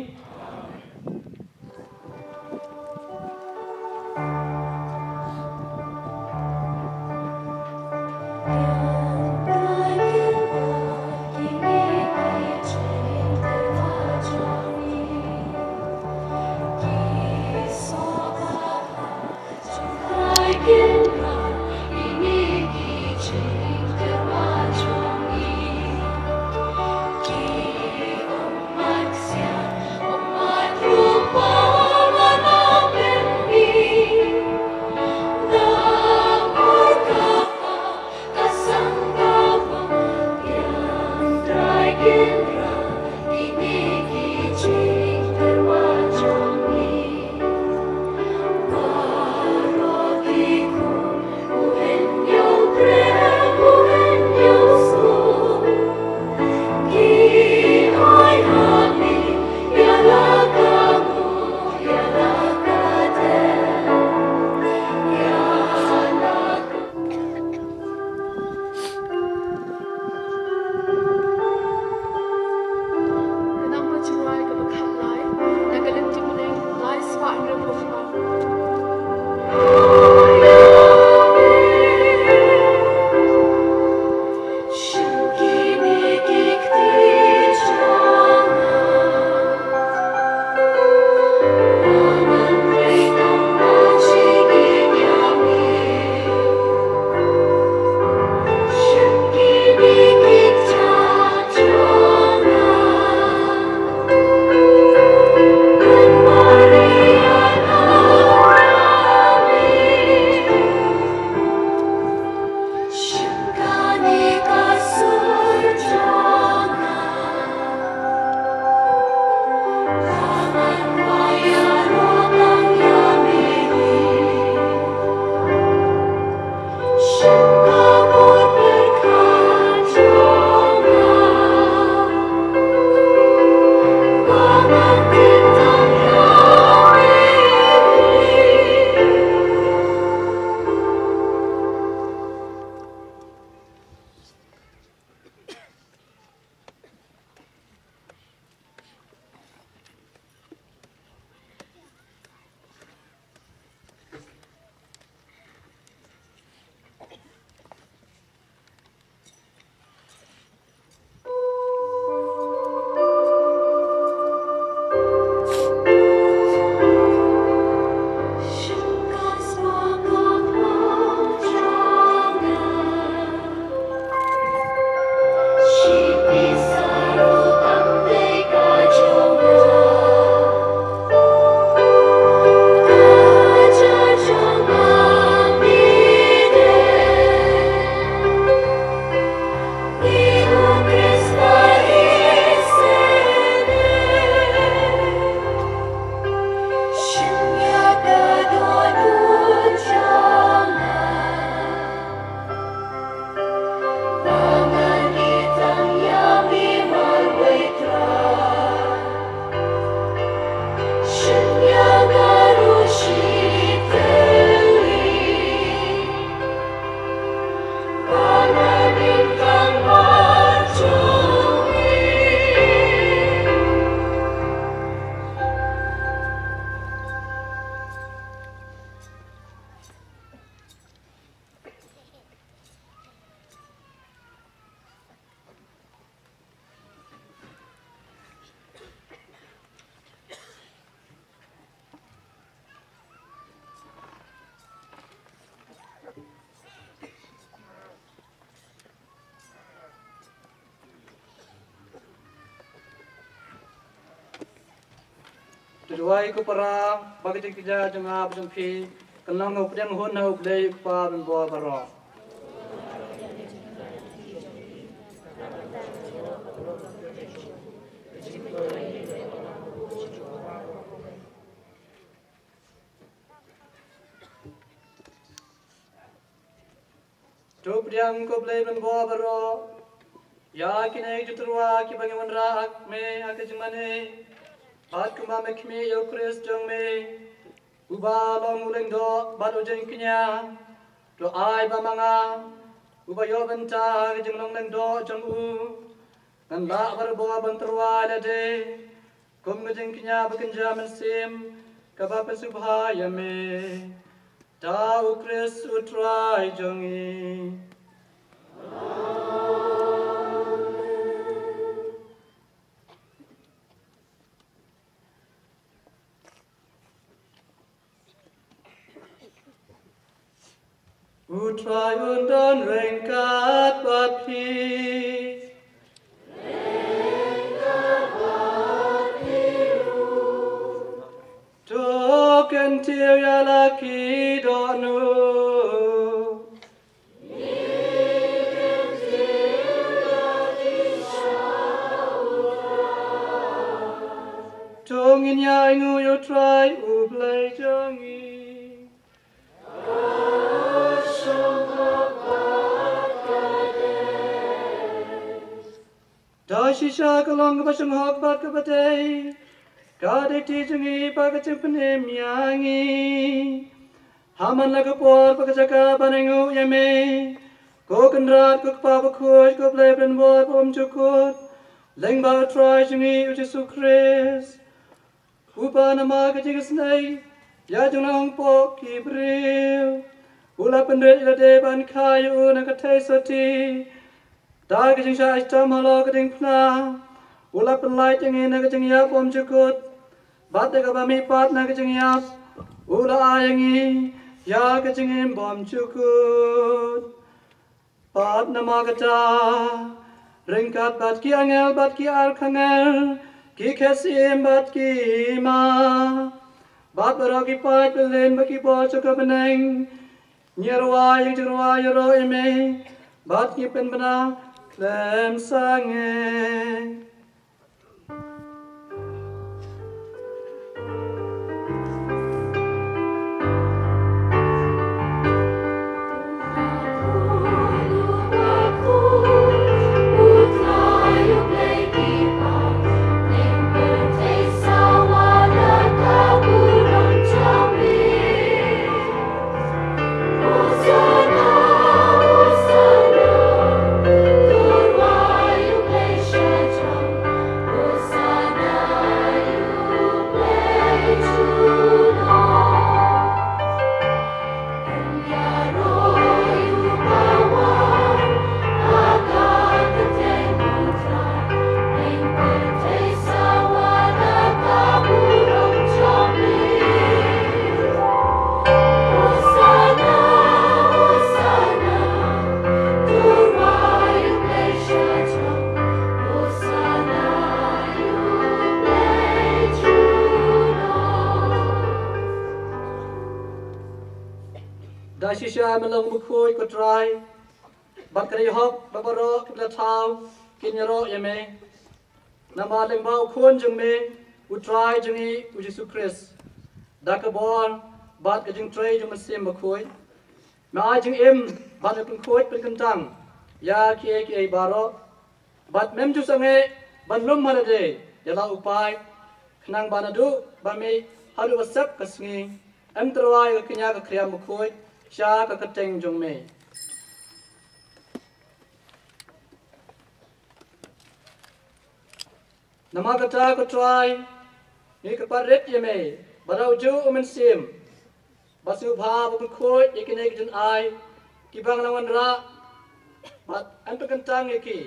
Duwai ko para, ba ka jingkyrkhu jong nga bad jong phi kan long u pdiang hun na U Blei U Kpa ban bor baroh. To pdiang ko Blei ban bor baroh ïa kine ki jingtyrwa kiba ngi wanrah ha me ha ka jingmane. Bad kumba me khmih ïa u Khrist jong me, uba long u lyngdoh bad u jingkñia, to ai ba ma nga, uba ïoh bynta ha ka jinglong lyngdoh jong u, ngan lah barabor ban tyrwa ïa lade kum ka jingkñia ba kynja mynsiem kaba pynsngewbha ïa me. Da u Khrist u Trai jong ngi. U Trai un don ryngkat bad phi. To kyntiew ïa la ki dohnud. To ngin ïa ainguh ïa u Trai u Blei jong ngi. Da shisha ka long kaba shynghok bad kaba dei, ka dei ti jong ngi bad ka jingpynim ïa ngi. Ha man la ka por bad ka jaka ban ainguh ïa me, ko Kynrad, ko Kpa bakhuid, ko Blei ban bor bymjukut, lyngba u Trai jong ngi u Jisu Khrist. Uba namar ka jingisynei ïa jong ngi hangno ki briew, u la pynrit ïa lade ban kha ïa u na ka theisotti. Da ka jingshah shitom halor ka diengphna, u la pynlait ïa ngi na ka jingïap bymjukut. Bad da kaba mihpat na ka jingïap, u la ai ïa ngi ïa ka jingim bymjukut. Bad namar kata, ryngkat bad ki angel bad ki arkangel, ki khetsyiem bad ki hima, bad baroh ki paid byllien bad ki bor jong ka bneng, ngi rwai ïa ka jingrwai ïaroh ïa me, bad ngi pynbna khlem sangeh. Da shisha me long bakhuid ko Trai, bad ka dei hok ba baroh kiba la thaw kin ïaroh ïa me. Namar lyngba u Khun jong me, u Trai jong ngi u Jisu Khrist, da ka bor bad ka jingtrei jong u Mynsiem Bakhuid, me ai jingim ban pynkhuid pynkyntang ïa kiei kiei baroh. Bad mem ju sangeh ban lum ha lade ïa la u paid, khnang ba naduh ba mih haduh ba sep ka sngi, ym tyrwa ïa ka kñia ka khriam bakhuid sha ka kyrteng jong me. Namar kata ko Trai, ngi kyrpad rit ïa me ba da ujuh u Mynsiem ba sngewbha ban pynkhuid ïa kine ki jingai kiba ngi la wanrah, bad yn pynkyntang ïa ki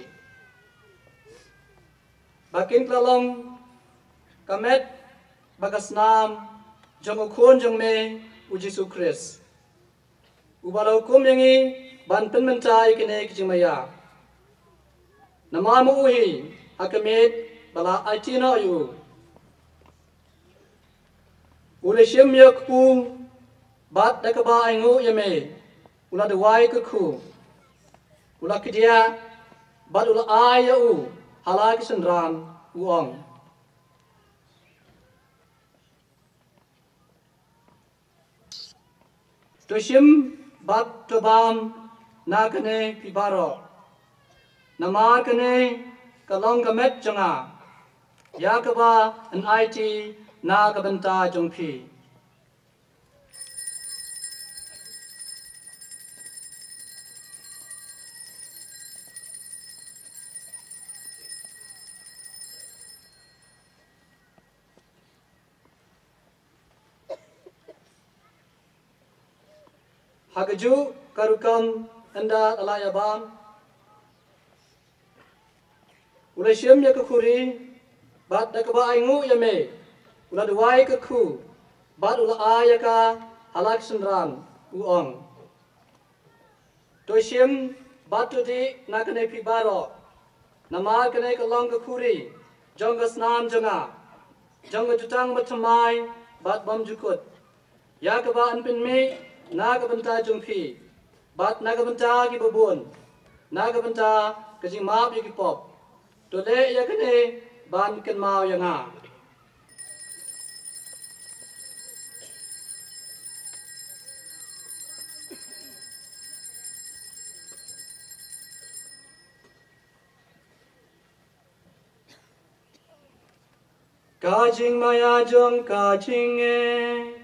ba kin kylla long ka met bad ka snam jong u Khun jong me u Jisu Khrist, uba la hukum ïa ngi ban pynmynta ïa kine ki jingmaïa. Namar ma u hi ha ka miet ba la aiti noh ïa u. U la shim ïa u kpu, bad da kaba ainguh ïa me, u la duwai ïa u kpu. U la kdiah, bad u la ai ïa u ha la ki synran, u ong: To shim bad to bam na kane phi baroh. Namar kane ka long ka met jong nga, ïa kaba yn aiti na ka bynta jong phi. Ha kajuh ka rukom, ynda la ïa bam, u la shim ïa ka khuri, bad da kaba ainguh ïa me, u la duwai ïa u kpu, bad u la ai ïa ka ha la ki synran, u ong: To shim bad to dih na kane phi baroh. Namar kane ka long ka khuri jong ka snam jong nga, jong ka jutang bathymmai bad bymjukut, ïa kaba yn pynmih na ka bynta jong phi, bad na ka bynta kiba bun, na ka bynta ka jingmap ïa ki pop. To leh ïa kane ban kynmaw ïa nga. Ka jingmaïa jong ka jingngeit.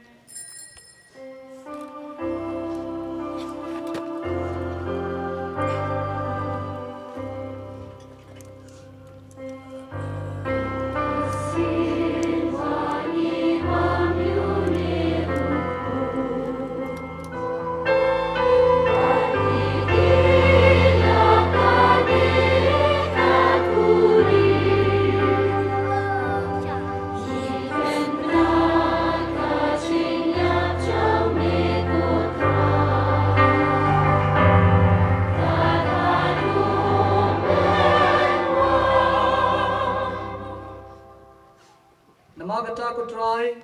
Namar kata ko Trai,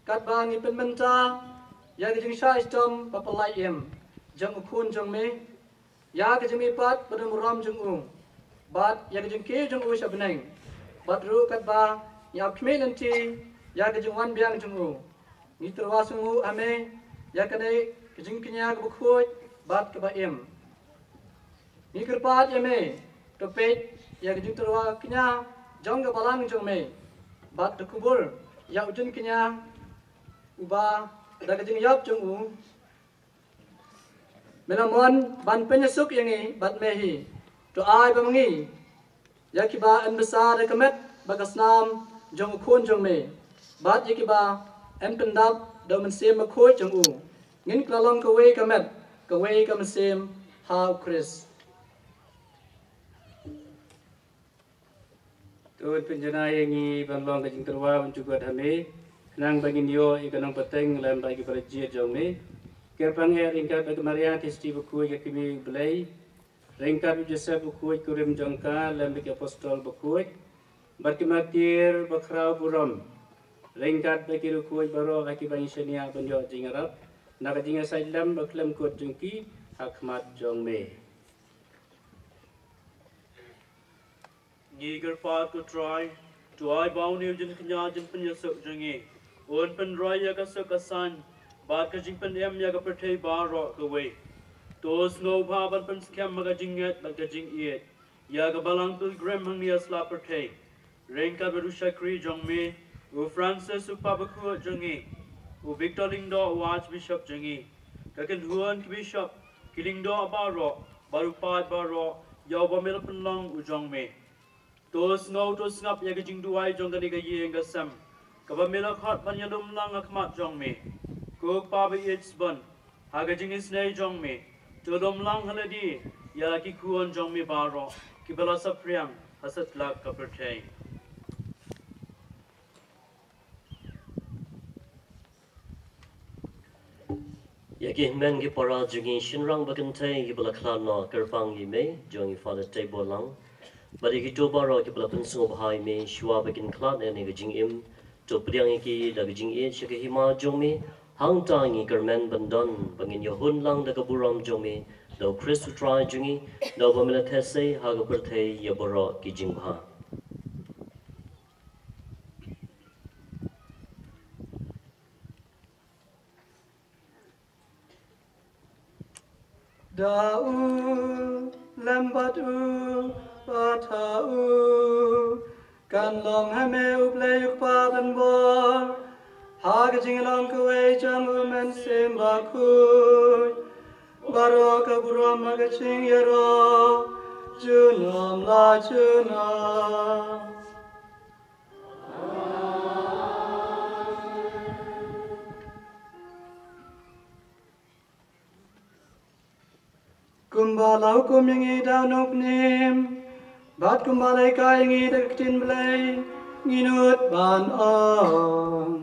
katba ngi pynmynta ïa ka jingshah shitom ba pynlait im jong u Khun jong me, ïa ka jingmihpat ba don burom jong u, bad ïa ka jingkiew jong u sha bneng, bad ruh katba ngi ap khmih lynti ïa ka jingwan biang jong u, ngi tyrwa sngewnguh ha me ïa kane ka jingkñia kaba khuid bad kaba im. Ngi kyrpad ïa me, to peit ïa ka jingtyrwa kñia jong ka balang jong me, bad to kubur ïa u jingkñia uba da ka jingïap jong u me la mon ban pynïasuk ïa ngi bad me hi. To ai ba ma ngi, ïa kiba yn bsa da ka met bad ka snam jong u Khun jong me, bad ïa kiba yn pyndap da u Mynsiem Bakhuid jong u, ngin kylla long kawei ka met, kawei ka mynsiem ha u Khrist. To pynjanai ïa ngi ban long ka jingtyrwa bymjukut ha me, khnang ba ngin ïoh ïa ka nongpateng lem bad ki para jied jong me. Kyrpang eh ryngkat bad ka Maria Theisotti bakhuid ka kmie u Blei, ryngkat bad u Joseph bakhuid kurim jong ka lem bad ki apostol bakhuid, bad ki martir bakhraw burom, ryngkat bad ki riewkhuid baroh ha kiba ngi shaniah ban ïoh jingïarap na ka jingïasaid lem bakhlem kut jong ki ha khmat jong me. Ngi kyrpad ko Trai, to ai ba une u jingkñia jingpynïasuk jong ngi un pynroi ïa ka suk ka saiñ bad ka jingpynim ïa ka pyrthei baroh kawei. To sngewbha ban pynskhem ha ka jingngeit bad ka jingïeit ïa ka balang pilgrim hangne ha sla pyrthei, ryngkat bad u shakri jong me u Francis u Pap bakhuid jong ngi, u Victor Lyngdoh u Archbishop jong ngi, ka kynhun ki bishop, ki lyngdoh baroh bad u paid baroh ïa uba me la pynlong u jong me. To sngew to sngap ïa ka jingduwai jong kane ka ïing ka sem kaba me la khot ban ïalum lang ha khmat jong me. Ko Kpa ba ïeit sbun, ha ka jingisynei jong me, to lum lang ha lade ïa ki khun jong me baroh kiba la saphriang ha satlak ka pyrthei. Ïa ki hynmen ki para jong ngi shynrang ba kynthei kiba la khlad noh kyrpang ïa me, jong i Father Teiborlang, bad ïa kito baroh kiba la pynsngewbha ïa me shuwa ba kin khlad ïa kane ka jingim, To pdiang ïa ki da ka jingïeit sha ka hima jong me, hangta ngi kyrmen ban don ba ngin ïahun lang da ka burom jong me, da U Khrist U Trai jong ngi, da uba me la theh sei ha ka pyrthei ïa baroh ki jingbha. Da u lem bad u, bad ha u, kan long ha me U Blei U Kpa ban bor, ha ka jinglong kawei jong U Mynsiem Bakhuid, baroh ka burom bad ka jingïaroh junom la junom. Kumba la hukum ïa ngi da u nongpynim, bad kumba la hikai ïa ngi da ka ktien Blei, ngin nud ban ong.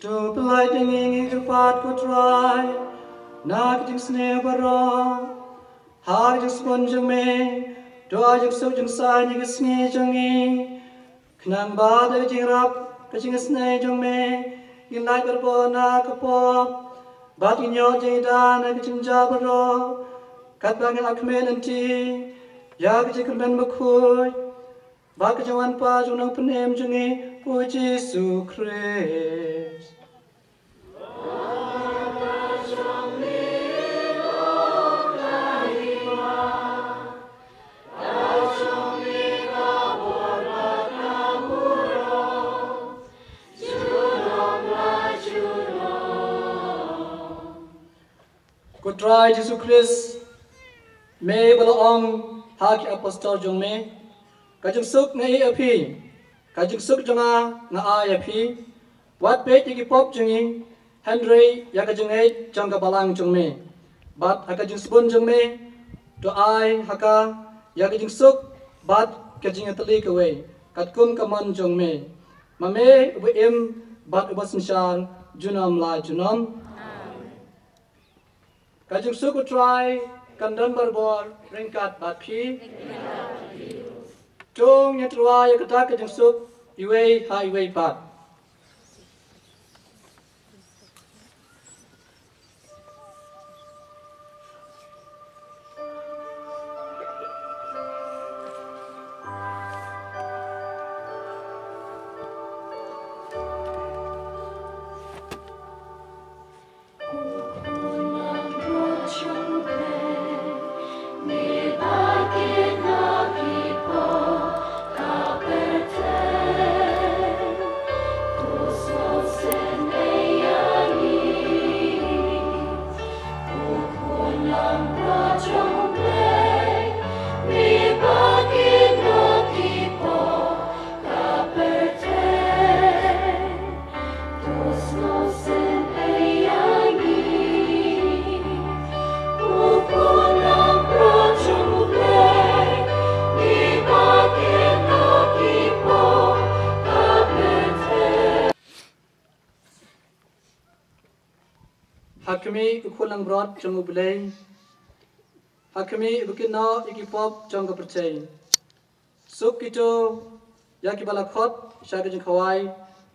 To pyllait ïa ngi, ngi kyrpad, ko Trai, na ka jingsniew baroh, ha ka jingsbun jong me, to ai jingsuk jingsaiñ ïa ka sngi jong ngi, khnang ba da ka jingïarap ka jingisynei jong me, ngin lait barabor na ka pop, bad ngin ïoh jingïada na ka jingjia baroh, katba ngin ap khmih lynti ïa ka jingkyrmen bakhuid bad ka jingwan pat jong u Nongpynim jong ngi, U Jisu Khrist. Ko Trai Jisu Khrist, me ba la ong ha ki apostol jong me, ka jingsuk nga ai ïa phi, ka jingsuk jong nga nga ai ïa phi. Wat peit ïa ki pop jong ngi, hynrei ïa ka jingngeit jong ka balang jong me. Bad ha ka jingsbun jong me, to ai ha ka ïa ka jingsuk bad ka jingïatylli kawei, katkum ka mon jong me. Ma me uba im bad uba synshar junom la junom. Ka jingsuk U Trai kan don barabor ryngkat bad phi. To ngin tyrwa ïa kata ka jingsuk iwei ha iwei pat. Ha khmih, ko khun langbrot jong U Blei. Ha khmih, ba kin noh ïa ki pop jong ka pyrthei. Suk kito ïa kiba la khot sha ka jingkhawai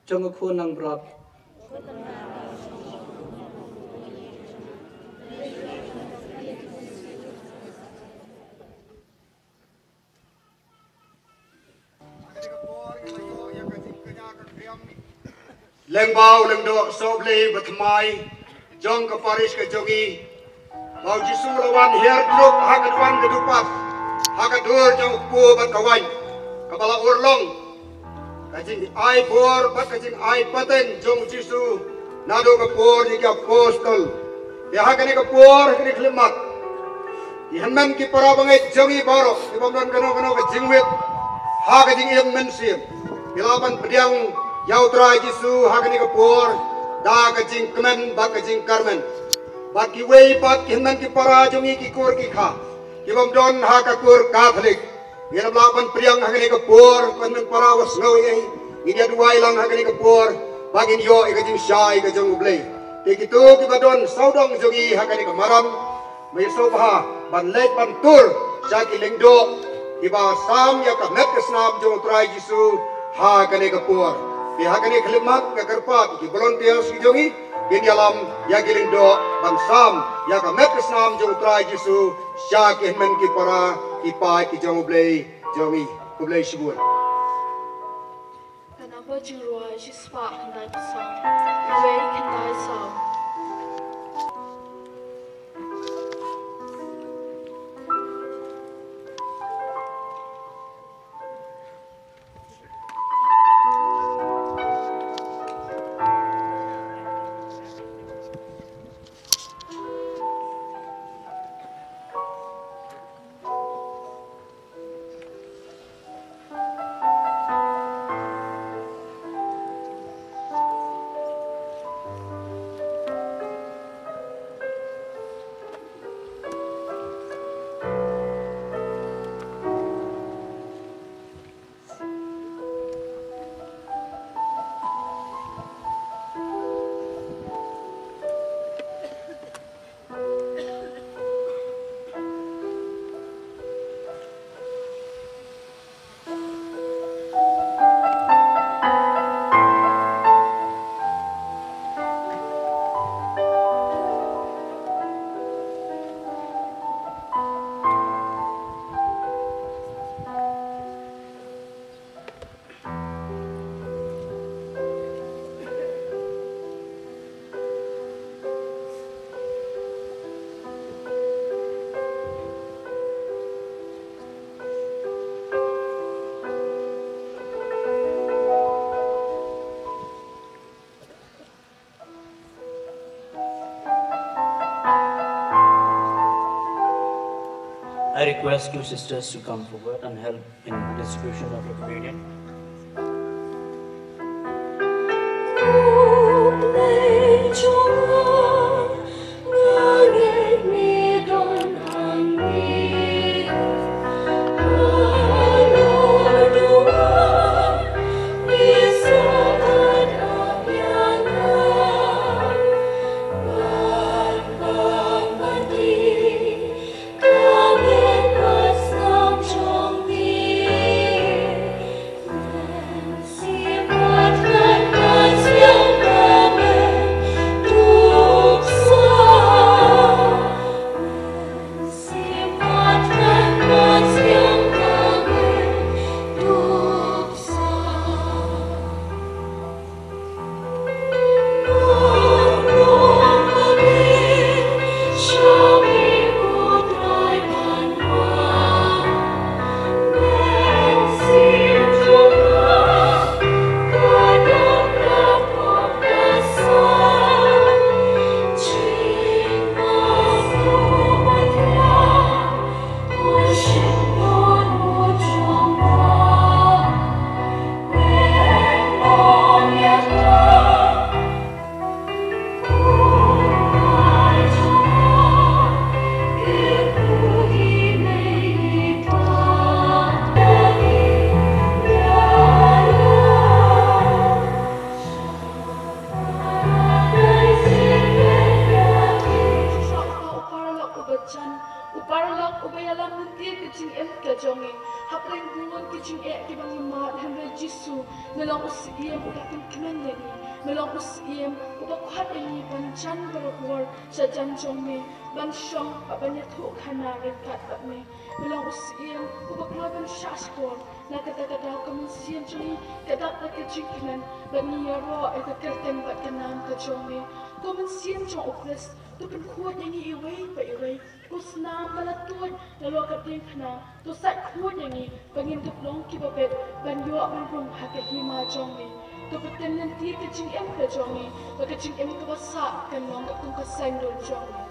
jong u khun langbrot. Lyngba u lyngdoh sohblei bathymmai jong ka parish ka jong ngi, ba u Jisu u la wan hiar jruk ha ka duwan ka dupat, ha ka dur jong u kpu bad ka waiñ, kaba la urlong ka jingai bor bad ka jingai pateng jong u Jisu naduh ka por jong ki apostol. Te ha kane ka por, ha kane ka khyllipmat, ki hynmen ki para bangeit jong ngi baroh, ki bym don kano kano ka jingwit ha ka jingim mynsiem, ki lah ban pdiang ïa u Trai Jisu ha kane ka por da ka jingkmen bad ka jingkyrmen. Bad kiwei pat ki hynmen ki para jong ngi ki kur ki kha, ki bym don ha ka kur Katholik, ngin ym lah ban pdiang ha kane ka por. Ko hynmen para, wat sngew ei ei, ngin ïa duwai lang ha kane ka por ba ngin ïoh ïa ka jingshai ka jong U Blei. Te kito kiba don sawdong jong ngi ha kane ka madan, me sngewbha ban leit ban tur sha ki lyngdoh kiba sam ïa ka met ka snam jong U Trai Jisu ha kane ka por. Te ha kane ka khyllipmat nga kyrpad ki volunteers ki jong ngi, kin ïalam ïa ki lyngdoh ban sam ïa ka met ka snam jong U Trai Jisu sha ki hynmen ki para, ki paid ki jong U Blei jong ngi. Khublei shibun. Ka namba jingrwai shispah khyndai phew saw. Kawei khyndai saw. I request you sisters to come forward and help in distribution of the communion. Uba u paralok uba jan, u paralok uba ïalam lynti ka jingim ka jong ngi. Hapdeng bun ki jingeh kiba ngi mad, hynrei Jisu, me long u Syiem uba pynkmen ïa ngi. Me long u Syiem uba khot ïa ngi ban jan barabor sha jan jong me, ban shong bad ban ïathuhkhana ryngkat bad me. Me long u Syiem uba kloi ban shahshkor. Na kata ka daw ka mynsiem jong ngi ka dap da ka jingkmen bad ngi ïaroh ïa ka kyrteng bad ka nam ka jong me. Ko mynsiem jong u Khrist, to pynkhuid ïa ngi iwei pa iwei. Ko snam ba la tuid nalor ka diengphna, to sait khuid ïa ngi ba ngin dup long kiba bit ban ïoh ban rung ha ka hima jong me. To pyntip lynti ka jingim ka jong ngi, ba ka jingim kaba sah kan long katkum ka saiñdur jong me.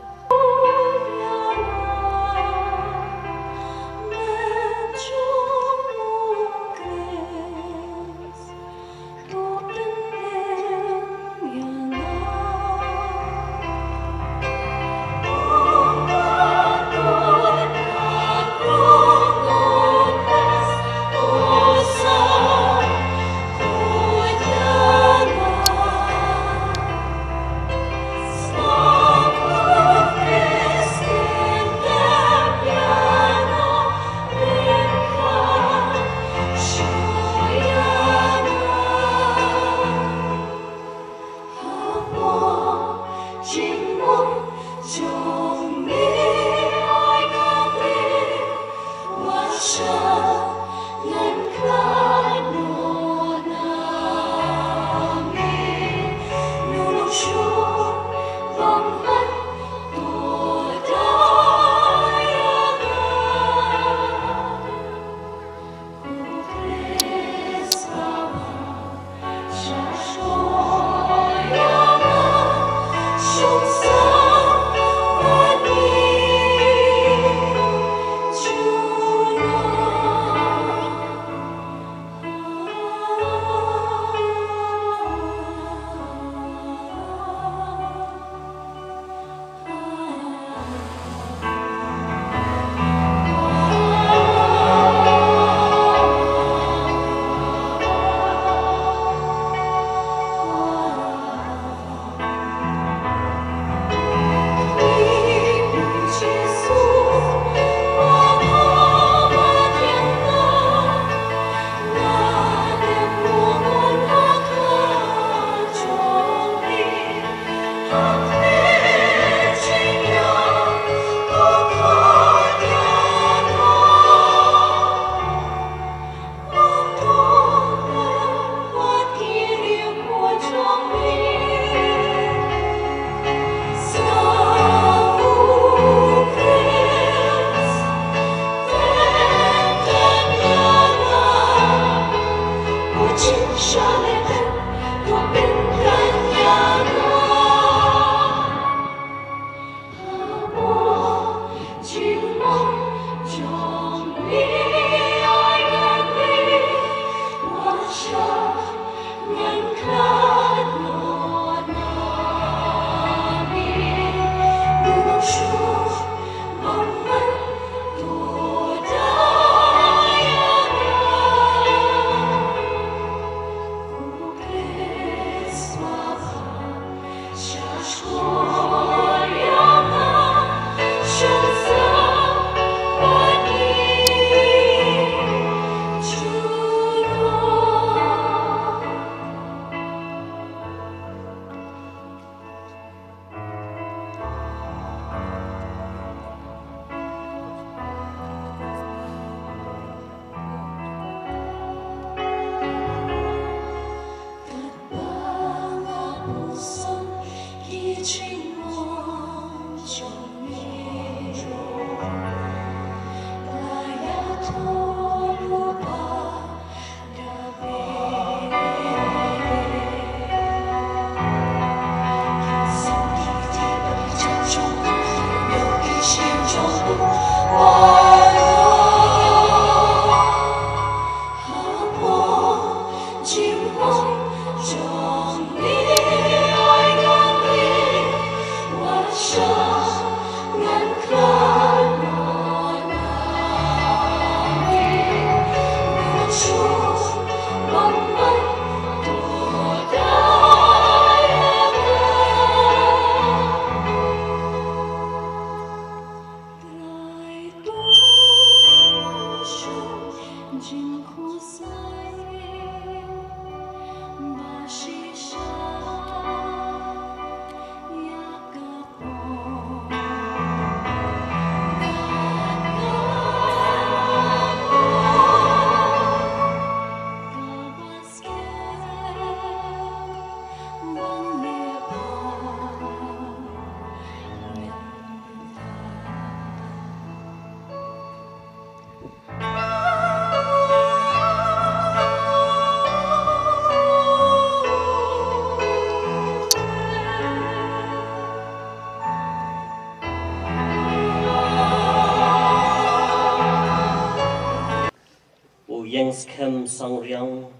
Ieng Skhem Sangriang,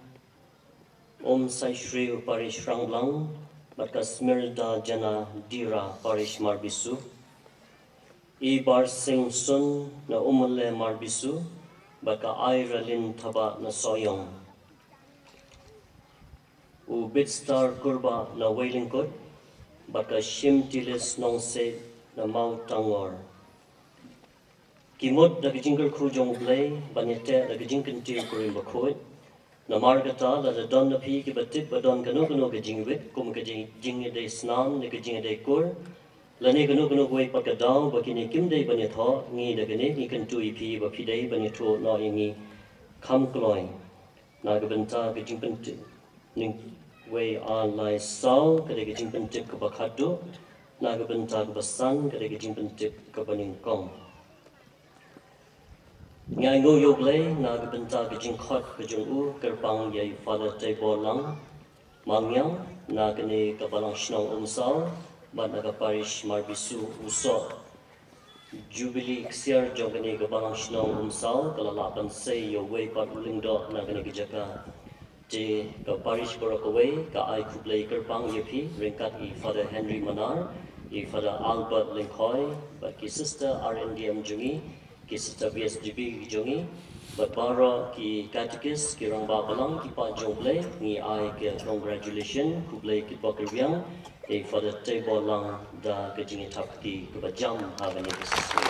Umsaishriew Parish Rangblang, bad ka Smirda Jana Dira Parish Marbisu. I Barsing Sun na Umle Marbisu, bad ka Airalin Thabah na Sohiong. U Bitstar Kurbah na Weilyngkut, bad ka Shimtilis Nongsiej na Mawtangor. Ki mut da ka jingkyrkhu jong U Blei, ban ïateh da ka jingkyntiew kurim bakhuid. Namar kata, lada don na phi kiba tip ba don kano kano ka jingwit, kum ka jing, jingïadei snam, ne ka jingïadei kur, lane kano kano kawei pat ka daw, ba kine kim dei ban ïathoh, ngi da kane, ngi kyntu ïa phi, ba phi dei ban ïathuh noh ïa ngi kham kloi. Na ka bynta ka jingpyntip, nyngkong, wei, ar, lai, saw, ka dei ka jingpyntip kaba khatduh, na ka bynta kaba san, ka dei ka jingpyntip kaba nyngkong. Ngi ainguh ïa U Blei, na ka bynta ka jingkhot ka jong u, kyrpang ïa i Father Teibor Lang Malngiang, na kane ka Balang Shnong Umsaw, bad na ka Parish Marbisu Usoh. Jubilee ksiar jong kane ka Balang Shnong Umsaw, ka la lah ban sei ïa uwei pat u lyngdoh na kane ka jaka. Te ka Parish baroh kawei, ka ai khublei kyrpang ïa phi, ryngkat i Father Henry Manar, i Father Albert Lyngkhoi, bad ki Sister R N D M jong ngi, ki Sister B S D B jong ngi, bad baroh ki Katekis, ki Rangbah Balang, ki paid jong U Blei, ngi ai ka congratulation, khublei kyrpang kyrwiang, i Father Teibor Lang da ka jingïathap kti kaba jam ha kane ka session.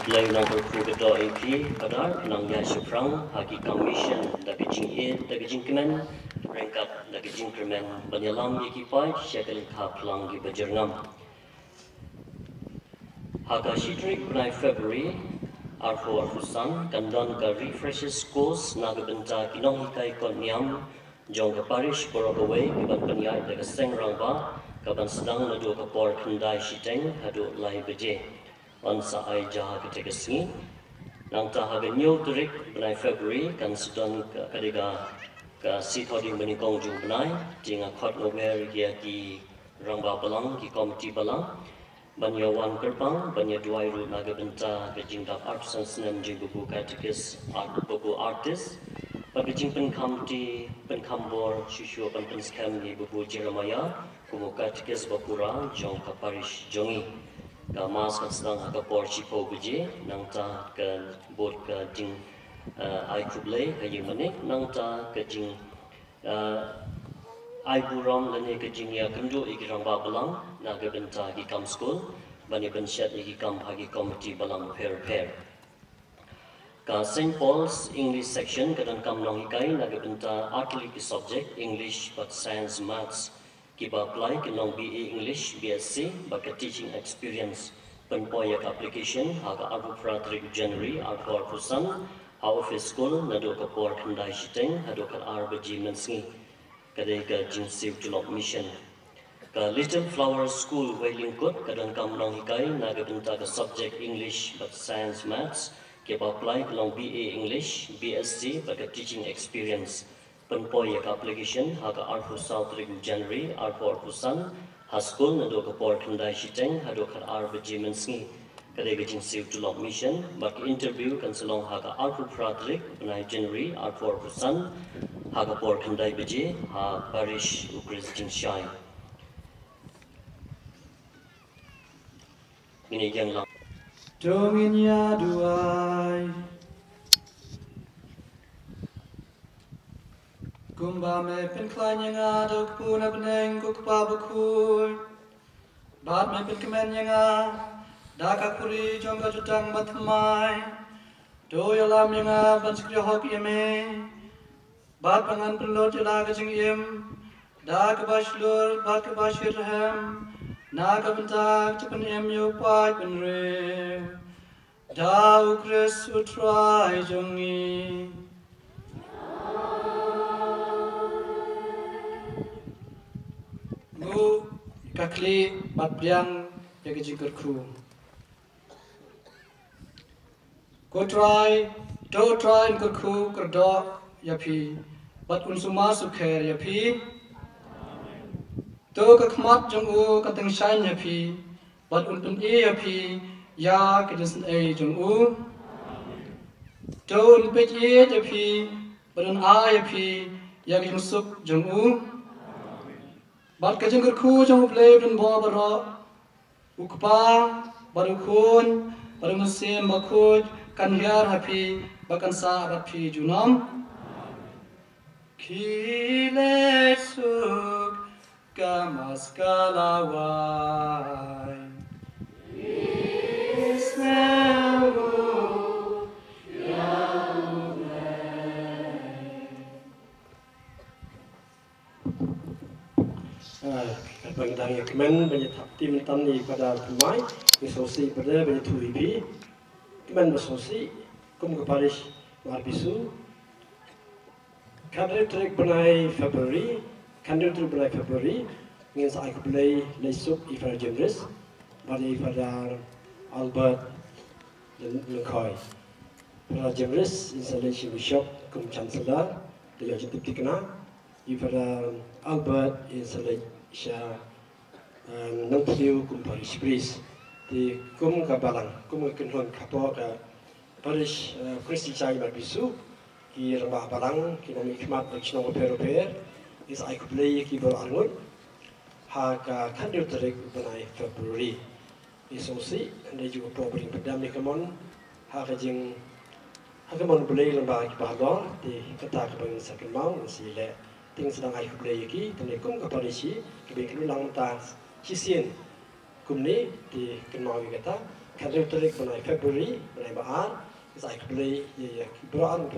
U Blei u nang kyrkhu kyrdoh ïa phi, Father, nang ïaid shaphrang ha ki kam mission da ka jingïeit, da ka jingkmen, ryngkat da ka jingkyrmen, ban ïalam ïa ki paid sha ka lyngkha phlang kiba jyrngam. Ha ka shi tarik bnai February, arphew arphew san, kan don ka refreshers course na ka bynta ki nonghikai kot niam jong ka parish baroh kawei, kiban pynïaid da ka seng rangbah, kaban sdang naduh ka por khyndai shiteng haduh lai baje. Yn sa ai jia ha katei ka sngi. Nangta ha ka hynñiew tarik bnai February, kan sa don ka, ka dei ka, ka Sih Thohdieng Banyngkong jong u bnai, te nga khot nga wer ïa ki Rangbah Balang, ki Komiti Balang, ban ïa wan kyrpang, ban ïa duwai ruh na ka bynta ka jingdap arphew san snem jong i Babu Katekis, Art, Babu Artist, bad ka jingpynkham kti, pynkham bor, shuh shuh ban pynskhem ïa i Babu Jeremiah, kum u Katekis bapura jong ka parish jong ngi. Ka Mass kan sdang ha ka por shiphew baje, nangta ka bud ka jing, eh, ai khublei ha ïing mane, nangta ka jing, eh, ai burom lane ka jingïakynduh ïa ki Rangbah Balang na ka bynta ki kam skul, ban ïa pynshet ïa ki kam ha ki Komiti Balang pher pher. Ka Saint Paul's English Section ka donkam nonghikai na ka bynta artylli ki subject, English bad Science, Maths, kiba apply ki long B A English, B S C, bad ka teaching experience. Pynpoi ïa ka application ha ka arphew phra tarik January arphew arphew san, ha office school naduh ka por khyndai shiteng haduh khatar baje mynsngi. Ka dei ka jingsiew tulop mission. Ka Little Flower School Weilyngkut ka donkam nonghikai na ka bynta ka subject English bad Science, Maths, kiba apply ki long B A English, B S C bad ka teaching experience. Pynpoi ïa ka application ha ka arphew saw tarik January arphew arphew san, ha school naduh ka por khyndai shiteng haduh khatar baje mynsngi. Ka dei ka jingsiew tulop mission, bad ka interview kan sa long ha ka arphew phra tarik bnai January arphew arphew san, ha ka por khyndai baje, ha parish u Khrist Jingshai. Ngin ïa ïeng lang. To ngin ïa duwai. Kumba me pynkhlaiñ ïa nga da u kpu na bneng, ko Kpa bakhuid. Bad me pynkmen ïa nga da ka khuri jong ka jutang bathymmai. To ïalam ïa nga ban shakri hok ïa me. Bad ba ngan pynlut ïa la ka jingim da kaba shlur bad kaba shitrhem, na ka bynta ka jingpynim ïa u paid bynriew, da u Khrist u Trai jong ngi. Nguh ka khlieh bad pdiang ïa ka jingkyrkhu. Ko Trai, to Trai un kyrkhu kyrdoh ïa phi, bad un sumar sukher ïa phi. To ka khmat jong u kan tyngshaiñ ïa phi, bad un pyni ïa phi ïa ka jingsngewsih jong u. To un peit ïa phi bad un ai ïa phi ïa ka jingsuk jong u. Bad ka jingkyrkhu jong U Blei u don bor baroh, U Kpa bad U Khun bad U Mynsiem Bakhuid kan hiar ha phi bad kan sah bad phi junom. Khie leit suk ka maskala wai. Kyrpang dang ïa kmen ban ïa thap tim tam ni pada pumai ni sosi pada ban ïa thui bi kmen ba sosi kum ka parish mar bisu. Khathynriew tarik bnai February, khathynriew tarik bnai February, ngin sa ai khublei leit suk ïa Father Jemris bad ïa Father Albert Lyngkhoi. Father Jemris in sa leit sha bishop kum chancellor, te ïa jingtip thikna. Ïa Father Albert in sa leit sha Nongthliew kum parish priest. Te kum ka balang, kum ka kynhun khapoh ka parish Christian Church Marbisu, ki rangbah balang, ki nongmihkhmat na ki shnong bapher bapher, ngin sa ai khublei ïa ki baroh arngut ha ka khathynriew tarik bnai February. Ngin sa sngewsih hynrei ju ka por ba dang pyndam ïa ka mon ha ka jing ha ka mon Blei lyngba ki bahalor, te kata kaba ngin sa kynmaw, ngin sa leh. Te ngin sa dang ai khublei ïa ki, te kum ka parish kaba ngin kynduh lang mynta shisien kumne, te kynmaw ïa kata. Khathynriew tarik bnai February bnai ba ar, ngin sa ai khublei ïa ki baroh arngut,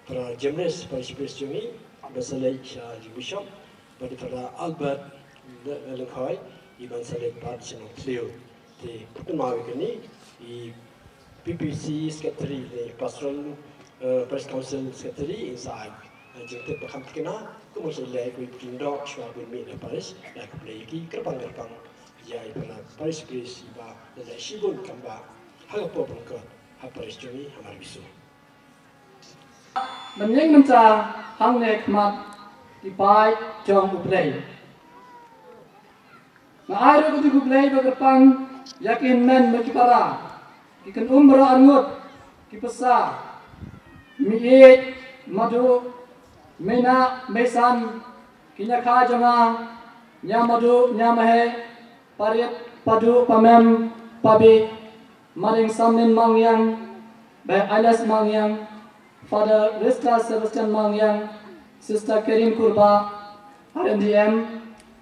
Father Jemris parish priest jong ngi ba sa leit sha jingbishop, bad ïa Father Albert Lyngkhoi, i ban sa leit pat sha Nongthliew. Te kynmaw ïa kane, i P P C secretary, i pastoral Parish Council secretary, in sa ai jingtip ba kham thikna, kum u sa leh, u pyndoh shuwa ban mih na parish, ïa khublei ïa ki kyrpang kyrpang ïa i parish priest iba la leh shibun kam ba ha ka por ba nyngkong ha parish jong ngi ha Marbisu. Mynhynnin mynta hangne khmat ki paid jong U Blei. Nga ai ruh ka jingkhublei ba kyrpang ïa ki hynmen bad ki para, ki kynum baroh arngut, ki pasa, meiieit, madu, meiienah, meisan, ki ñiakhai jong nga, ñia madu, ñia maheh, parit, padu, pamem, pabi, Maring Samlin Mangiang, Bah Ailes Mangiang, Father Rista Sebastian Mangiang, Sister Kerin Kurba, R N D M,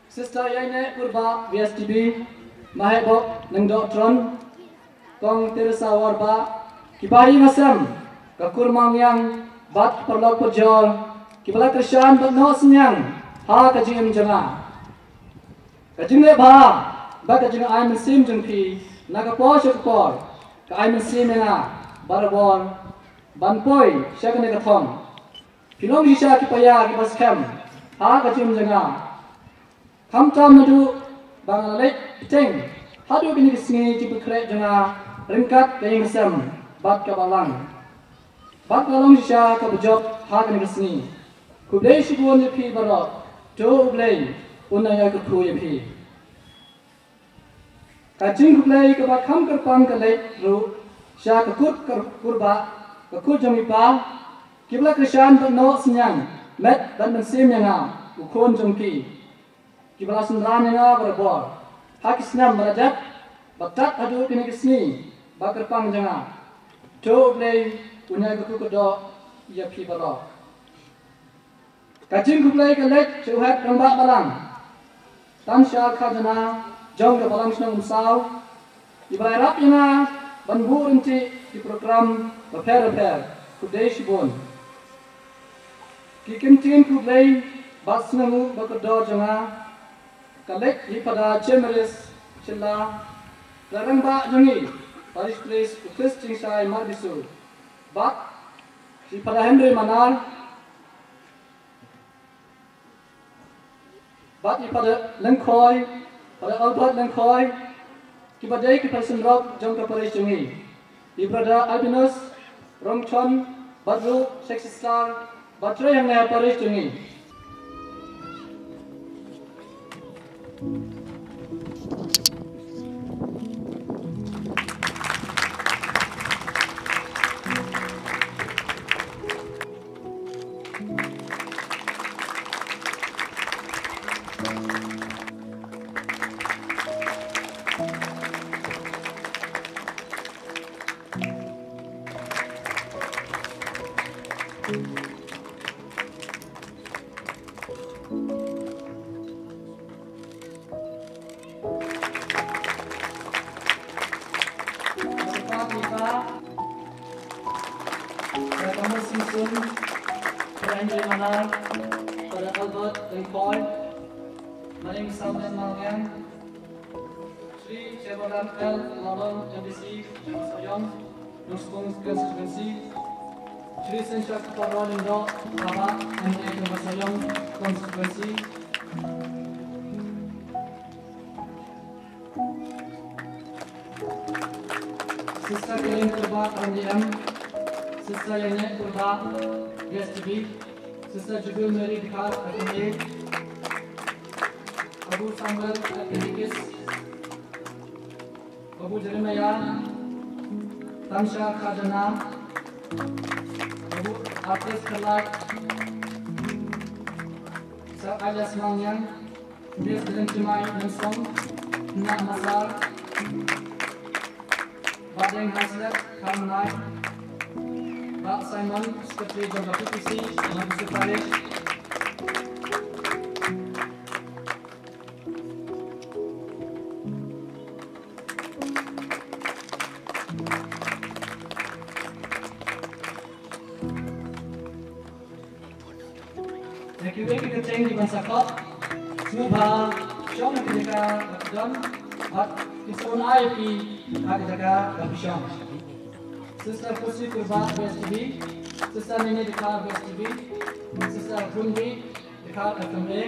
Sister Yaine Kurba, V S T B, Mahebok Nengdok Tron, Kong Teresa Warba, ki bahaïing hasem, ka kur Mangiang, bad ki paralok parajor, kiba la kyrshan bad noh synñiang ha ka jingim jong nga. Ka jingleh bha bad ka jingai mynsiem jong phi na ka por sha ka por ka ai mynsiem ïa nga barabor ban poi sha kane ka thong. Phi long shisha ki paia kiba skhem ha ka jingim jong nga. Khamtam naduh ba nga la leit bteng haduh kine ki sngi jingpynkhreh jong nga ryngkat ka ïing ka sem bad ka balang. Bad nga long shisha kaba jop ha kane ka sngi. Khublei shibun ïa phi baroh. To U Blei un nang ïakyrkhu ïa phi. Ka jingkhublei kaba kham kyrpang ka leit ruh sha ka kut ka kurbah, ka kut jong i pa, kiba la kyrshan bad noh synñiang met bad mynsiem ïa nga, u khun jong ki. Kiba la synran ïa nga barabor ha ki snem ba la dep, bad tad haduh kine ki sngi ba kyrpang jong nga. To U Blei un ïakyrkhu kyrdoh ïa phi baroh. Ka jingkhublei ka leit sha u Head Rangbah Balang, Tan Shar Khajana jong ka Balang Shnong Umsaw, iba la ïarap ïa nga ban buh ryntih ki program bapher bapher. Khublei shibun. Ki kyntien khublei bad sngewnguh ba kordor jong nga ka leit hi Phadar Jemris Shylla, Rangbah jong ngi, Parish Priest u Khrist Jingshai Marbisu, bad hi Phadar Henry Manar, bad i Phadar Lyngkhoi, Phadar Albert Lyngkhoi, kiba dei ki Phadar synrop jong ka parish jong ngi. I Brother Albinus Rongchon, bad ruh Shek Sister, bad trei hangne ha parish jong ngi. Sir Thomas Singson, Father Henry Manar, Father Albert Rengkoi, Maning Samuel Mangyang, Shri Chebolan L Lalong, M D C, Chamasayong, Nongstoiñ Constituency, Shri Synshak Kparwah Lyngdoh, Baba, M L A, Chamasayong Constituency, Sister Karen Kurbah, R D M, Sister Yanya Kurbah, West B, Sister Jubil Mary Dkhar, F M A, Abu Samuel Katekis, Abu Jeremiah Tansha Khajana, Abu Artis Khalai, Sir Alias Mangyang, Miss Drenchimai Nensong, Nya Masar, Badeng Haslep, Kang Nai, Bak Simon, Secretary General P P C, Mansu Parish. Thank you, thank you, thank you, ban sa kop. Sngewbha shong ha ka jaka ba phi don, bad phin sa ai phi ha ka jaka ba phi shong. Sister Pusi Kurbah, West B, Sister Nini Dkhar, West B, Sister Gunbi Dkhar, F M A,